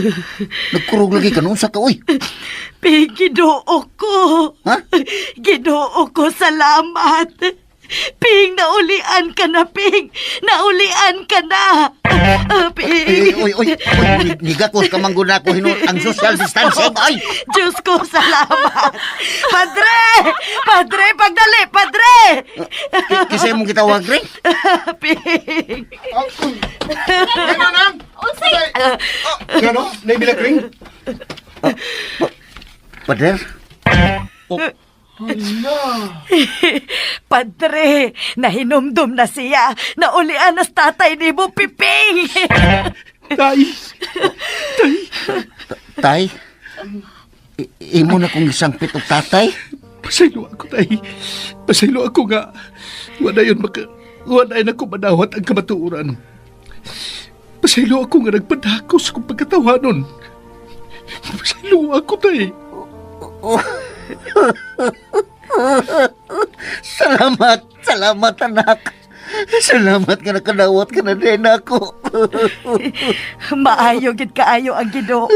Nagkurog lagi ka, unsa ka, oy? Ping, Ginoo ko. Ha? Ginoo ko, salamat. Ping, naulian ka na, Ping. Naulian ka na. Ah, Ping. Eh, oy, oy, oy, nigakos ka mangguna ko hinul ang social distancing, ay! Diyos ko, salamat. Padre! Padre, pagdali, padre! Kisay mong gitawag, Greng? Ping. Ano nang? Unsay? Ngano? Nay Milagring? Pader? Padre, nahinumdum na siya. Naulian na sa tatay ni mo, Piping. Tay! Tay? Imo na kong isang pitong tatay? Pasaylo ako, tay. Pasaylo ako nga. Wala yun maka... Wala yun ako manawat ang kamatuoran. Pasaylo ako nga nagpadakos kung pagkatawanon. Pasaylo ako, tay. Salamat, salamat anak. Salamat nga nakadawat ka na din ako. Maayo gid kaayo ang Ginoo.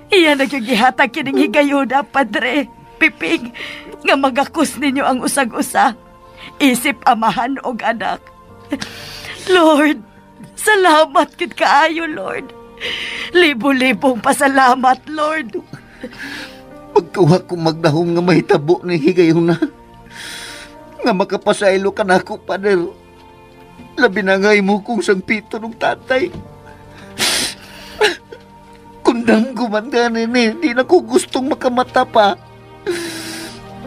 Iya na gyud gihatag kining higayuna, Padre. Piping, nga magakus ninyo ang usag-usa. Isip amahan og anak. Lord, salamat gid kaayo, Lord. Libo-libong pasalamat, Lord. Pagkuha ko magdahom nga mahitabo ni higayon na. Nga makapasaylo ka na ako, pader. Labi na nga imo kong sangpito ng tatay. Kundang gumanda ni, di na ko gustong makamata pa.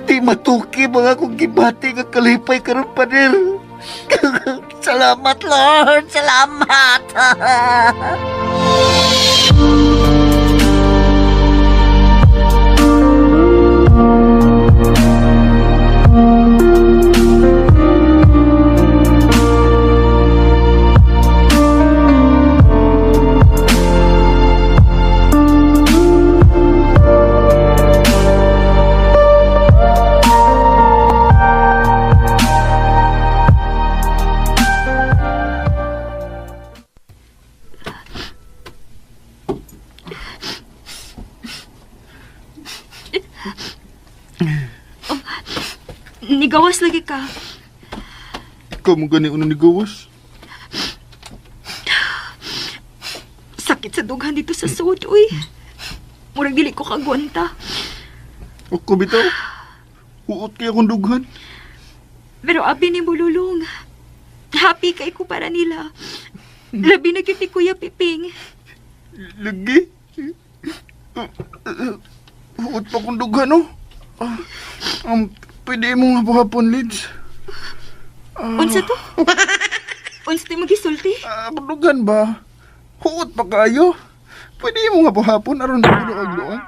Di matuki mga akong gibati nga kalipay karon, pader. Salamat, Lord! Salamat! Oh, nigawas lagi ka. Ikaw mo gani unang nigawas. Sakit sa dughan dito sa sud, uy. Murag dili ko kagwanta. Ako bitaw. Huot kay akong dughan. Pero abi ni Bululong. Happy kay ko para nila. Labi na gyud ni Kuya Piping. Lagi. Huot pa akong dughan, oh. Ah, pwede mo nga buhapon, Lids. Unsa to? Unsa to imong gisulti? Ah, akong dughan ba? Huot pa kayo. Pwede mo nga buhapon aron di ko agluan.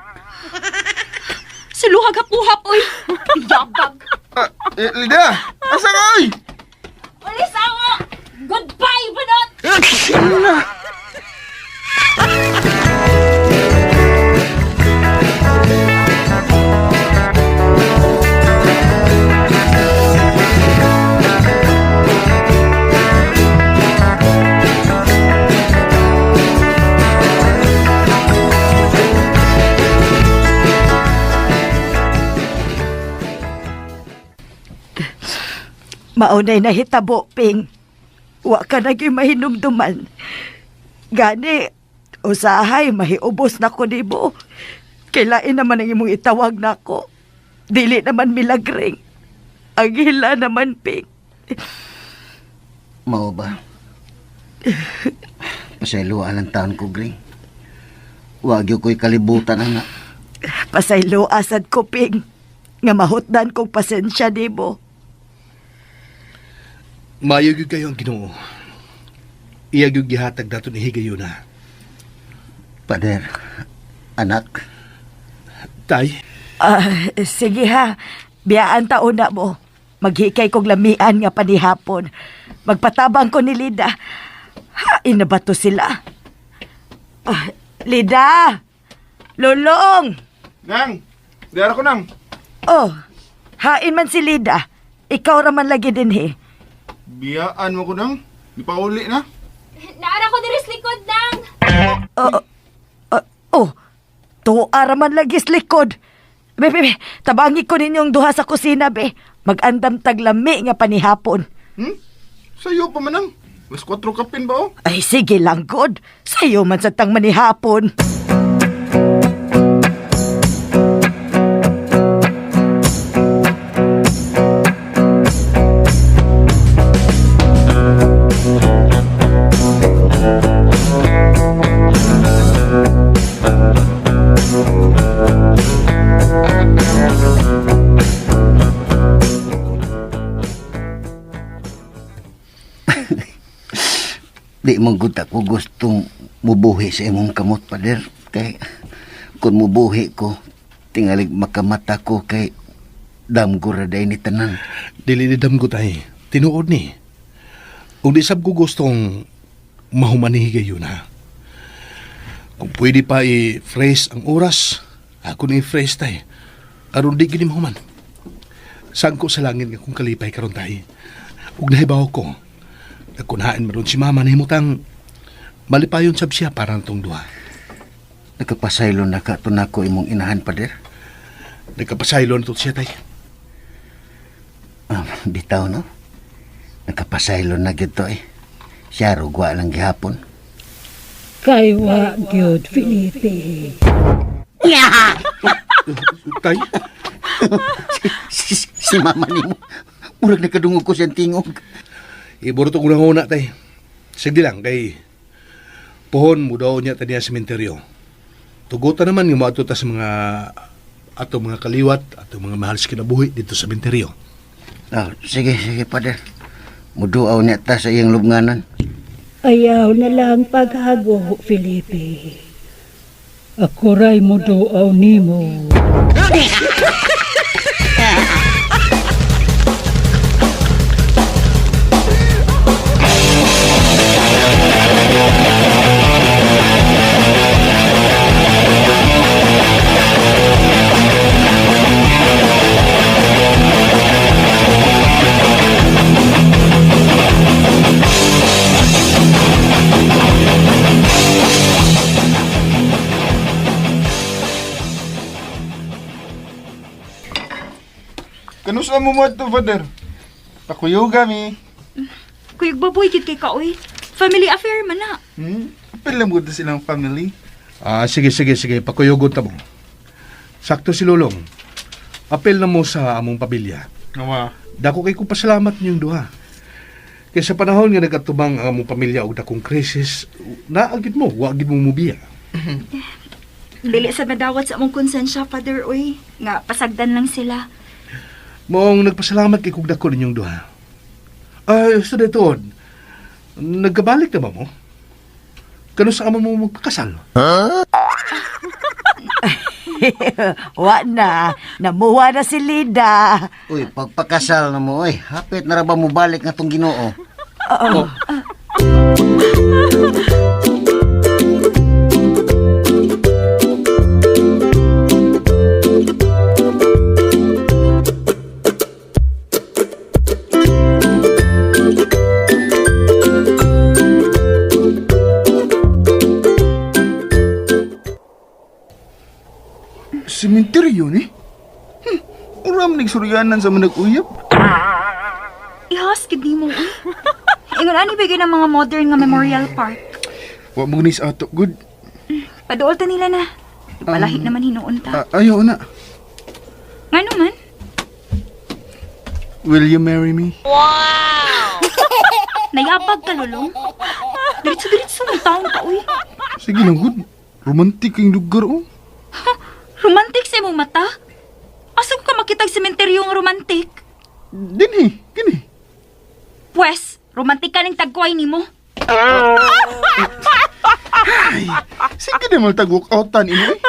Suluhag hapuhap, oy. Yabag. Ah, eh, Lida! Asa ka, oy? Ulis ako! Goodbye, bunot! Maunay nahitabo, Ping. Wa ka na gyud mahinumduman. Gani, usahay, mahiubos na ko nimo. Kailain naman ang imong itawag nako. Dili naman milagring. Ang hila naman, Ping. Mao ba? Pasayloan ang taon ko, Gring. Wag gyud ko'y kalibutan, anak. Pasaylo asad ko, Ping. Nga mahutdan kong pasensya nimo. Maayo gyud kayo ang Ginoo. Iya gyud gihatag dato ni higayuna. Pader, anak, Tay, Ah, sige ha. Biyaan taon na mo. Maghikay kong lamian nga panihapon. Magpatabang ko ni Lida. Ha, inabato sila. Ah, Lida! Lulong! Nang! Diara ko, Nang. Oh, hain man si Lida. Ikaw raman lagi din he. Biyaan mo ko, Nang. Di pa uli na. Naara ko diri sa likod nang. Oh, oh, oh, tuwa raman lagi sa likod. Be, be, be, tabangi ko ninyong duha sa kusina, be. Mag-andam taglami nga panihapon. Hmm? Sayo pa man, Nang. Mas 4 kapin ba, oh? Ay, sige lang, God. Sa'yo man sa tang manihapon. Di man gud ako gustong mubuhi sa imong kamot, Pader. Kay kung mubuhi ko, tingalig makamata ko kay damgo ra day ni tanan. Dili ni damgo tay. Tinuod ni. Ug di sab ko gustong mahuman ni higayuna. Kung pwede pa i-fresh ang oras, ako ni i-fresh tay. Aron di gini mahuman. Sangko sa langit nga kung kalipay karon tay. Ug nahibaw ko. Nagkunain maron si mama nahimutang malipayon sab siya para natong duha. Nagkapasaylo na ka to nako imong inahan, Pader. Nagkapasaylo na to siya tay. Ah, bitaw, no? Nagkapasaylo na gyud to, eh. Siya rugwa lang gihapon. Kay wa gyud, Felipe. Tay, Si mama nimo. Murag nakadungog ko siyang tingog. Iburto ko lang una, tay. Sige lang, kay pohon mo daw niya taniya sementeryo. Tugutan naman yung mga ta sa mga ato mga kaliwat, ato mga mahal sa kinabuhi dito sa sementeryo. Ah, sige, sige, Pader. Muduaw niya ta sa iyang lubnganan. Ayaw na lang paghago, Felipe. Ako ray mo duaw nimo. Kanus mo mo ato, Father? Pakuyuga mi. Kuyog baboy gid kay ka oy. Family affair man na. Apil lang mo silang family. Ah, sige, sige, sige. Pakuyugon ta mo. Sakto si Lulong. Apel na mo sa among pamilya. Awa. Dako kay ko pasalamat niyong duha. Kay sa panahon nga nagatubang ang among pamilya og dakong krisis, naagid mo, wa gid mo mubiya. Dili sa madawat sa among konsensya, Father oy. Nga pasagdan lang sila. Maong nagpasalamat kay kog dako ninyong duha. Ay, sa detoon, nagkabalik na ba mo? Kano sa amo mo magpakasal? Wa na. Namuha na si Lida. Uy, pagpakasal na mo, oy. Hapit na ra ba mo balik nga tong Ginoo? Oh. Sementeryo ni? Uram nagsuryanan sa mga nag-uyap. Ihas gid nimo oy. Ingon ani ba gyud ang mga modern nga memorial park. Wa mo ni sa ato, good. Paduol ta nila na. Palahi naman hinuon ta. Ah, ayaw na. Ngano man? Will you marry me? Nayabag ka lulong. Diretso-diretso ng taon ka oy. Sige lang, good. Romantic yung lugar, oh. Romantic sa imong mata. Asa ko ka makitag sementeryo nga romantic? Dinhi, gini. Pwes, romantic ka ning tagkway nimo. Sige na maltag walk-outan ino, eh.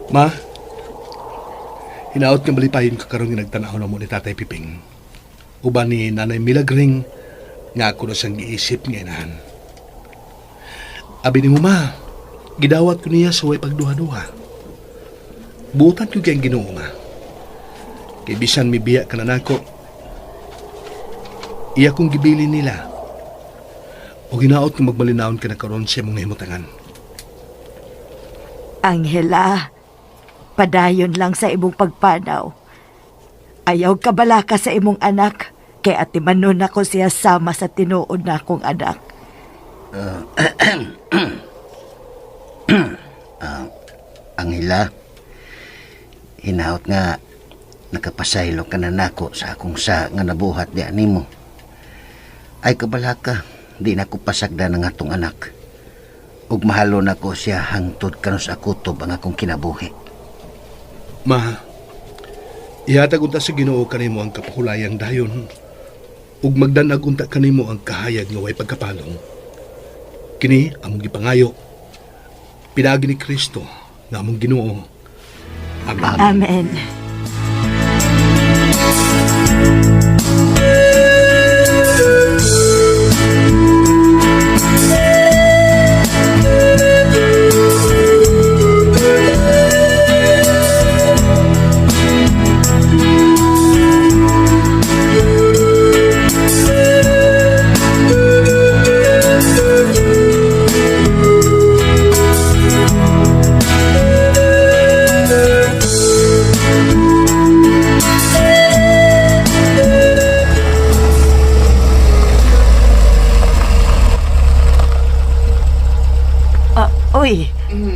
Ma, hinaot nga malipayon ka karon nga nagtanaw na mo ni Tatay Piping. Uban ni Nanay Milagring nga ako na siyang giisip nga inahan. Abi ni mo ma, gidawat ko niya sa way pagduha-duha. Buutan ko kay ang Ginoo ma. Kay bisan mibiya ka na nako, iya kong gibili nila. O ginaot nga magmalinaon ka na karon sa imong nahimutangan. Angela, padayon lang sa imong pagpanaw. Ayaw kabalaka sa imong anak, kay atimanon ako siya sama sa tinuod na akong anak. Angela, hinaot nga nakapasaylo ka na nako sa akong sa nga nabuhat di animo. Ay kabalaka, di na ko pasagdan ang atong anak. Ug mahalo na ko siya hangtod kanus akutob ang akong kinabuhi. Ma, ihatag unta sa Ginoo kanimo ang kapahulayang dayon ug magdanag unta kanimo ang kahayag nga way pagkapalong. Kini among gipangayo. Pinaagi ni Kristo nga among Ginoo. Amen. Amen. Ah, uy,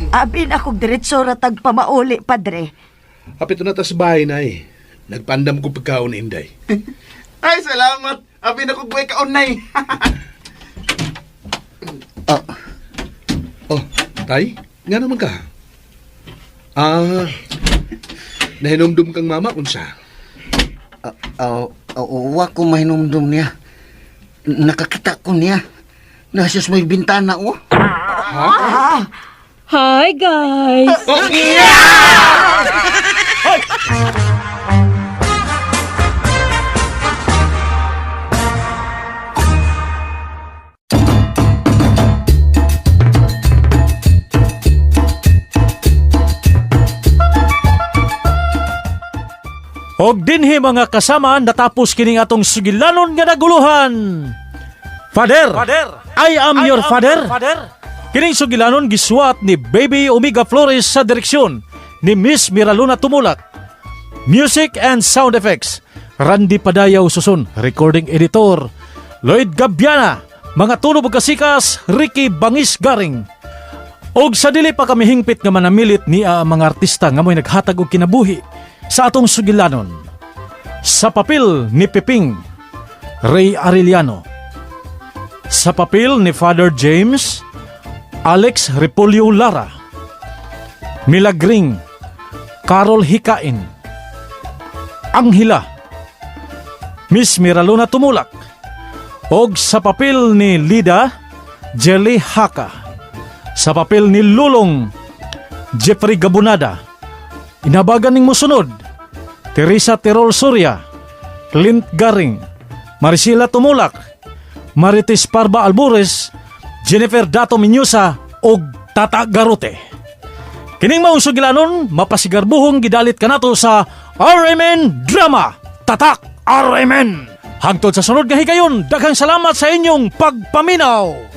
abi na akong diretso ra tag pamauli, padre. Hapit na ta sa bahay nay. Nagpandam ko pagkaon Inday. Ay, salamat. Abi na ko buhay ka unay. Oh, Oh, tay, nga naman ka? Ah, nahinumdum kang mama unsa? oh, oh, wa ko mahinumdum niya. Nakakita ko niya. Nasa sa may bintana, oh. Hi, guys! Oh, Og dinhi, mga kasama, natapos kining atong sugilanon nga naguluhan. Father, I Am Your Father. Kining sugilanon gisuwat ni Baby Omega Flores sa direksyon ni Miss Miraluna Tumulak. Music and sound effects, Randy Padayaw Susun, recording editor, Lloyd Gabiana, mga tunog ug kasikas, Ricky Bangis Garing. Og sa dili pa kami hingpit nga manamilit niya ang mga artista nga mo'y naghatag og kinabuhi sa atong sugilanon. Sa papel ni Piping, Ray Arellano. Sa papel ni Father James, Alex Repolyo Lara. Milagring, Carol Hikain. Angela, Miss Miraluna Tumulak. Og sa papel ni Lida, Jelly Haka. Sa papel ni Lulong, Jeffrey Gabunada. Inabagan ning musunod, Teresa Tirol Surya, Clint Garing, Marisila Tumulak, Marites Parba Albures, Jennifer Dato Minyusa, ug Tata Garote. Kining maong sugilanon, mapasigarbuhong gidalit kanato sa RMN Drama Tatak RMN. Hangtod sa sunod nga higayon, daghang salamat sa inyong pagpaminaw.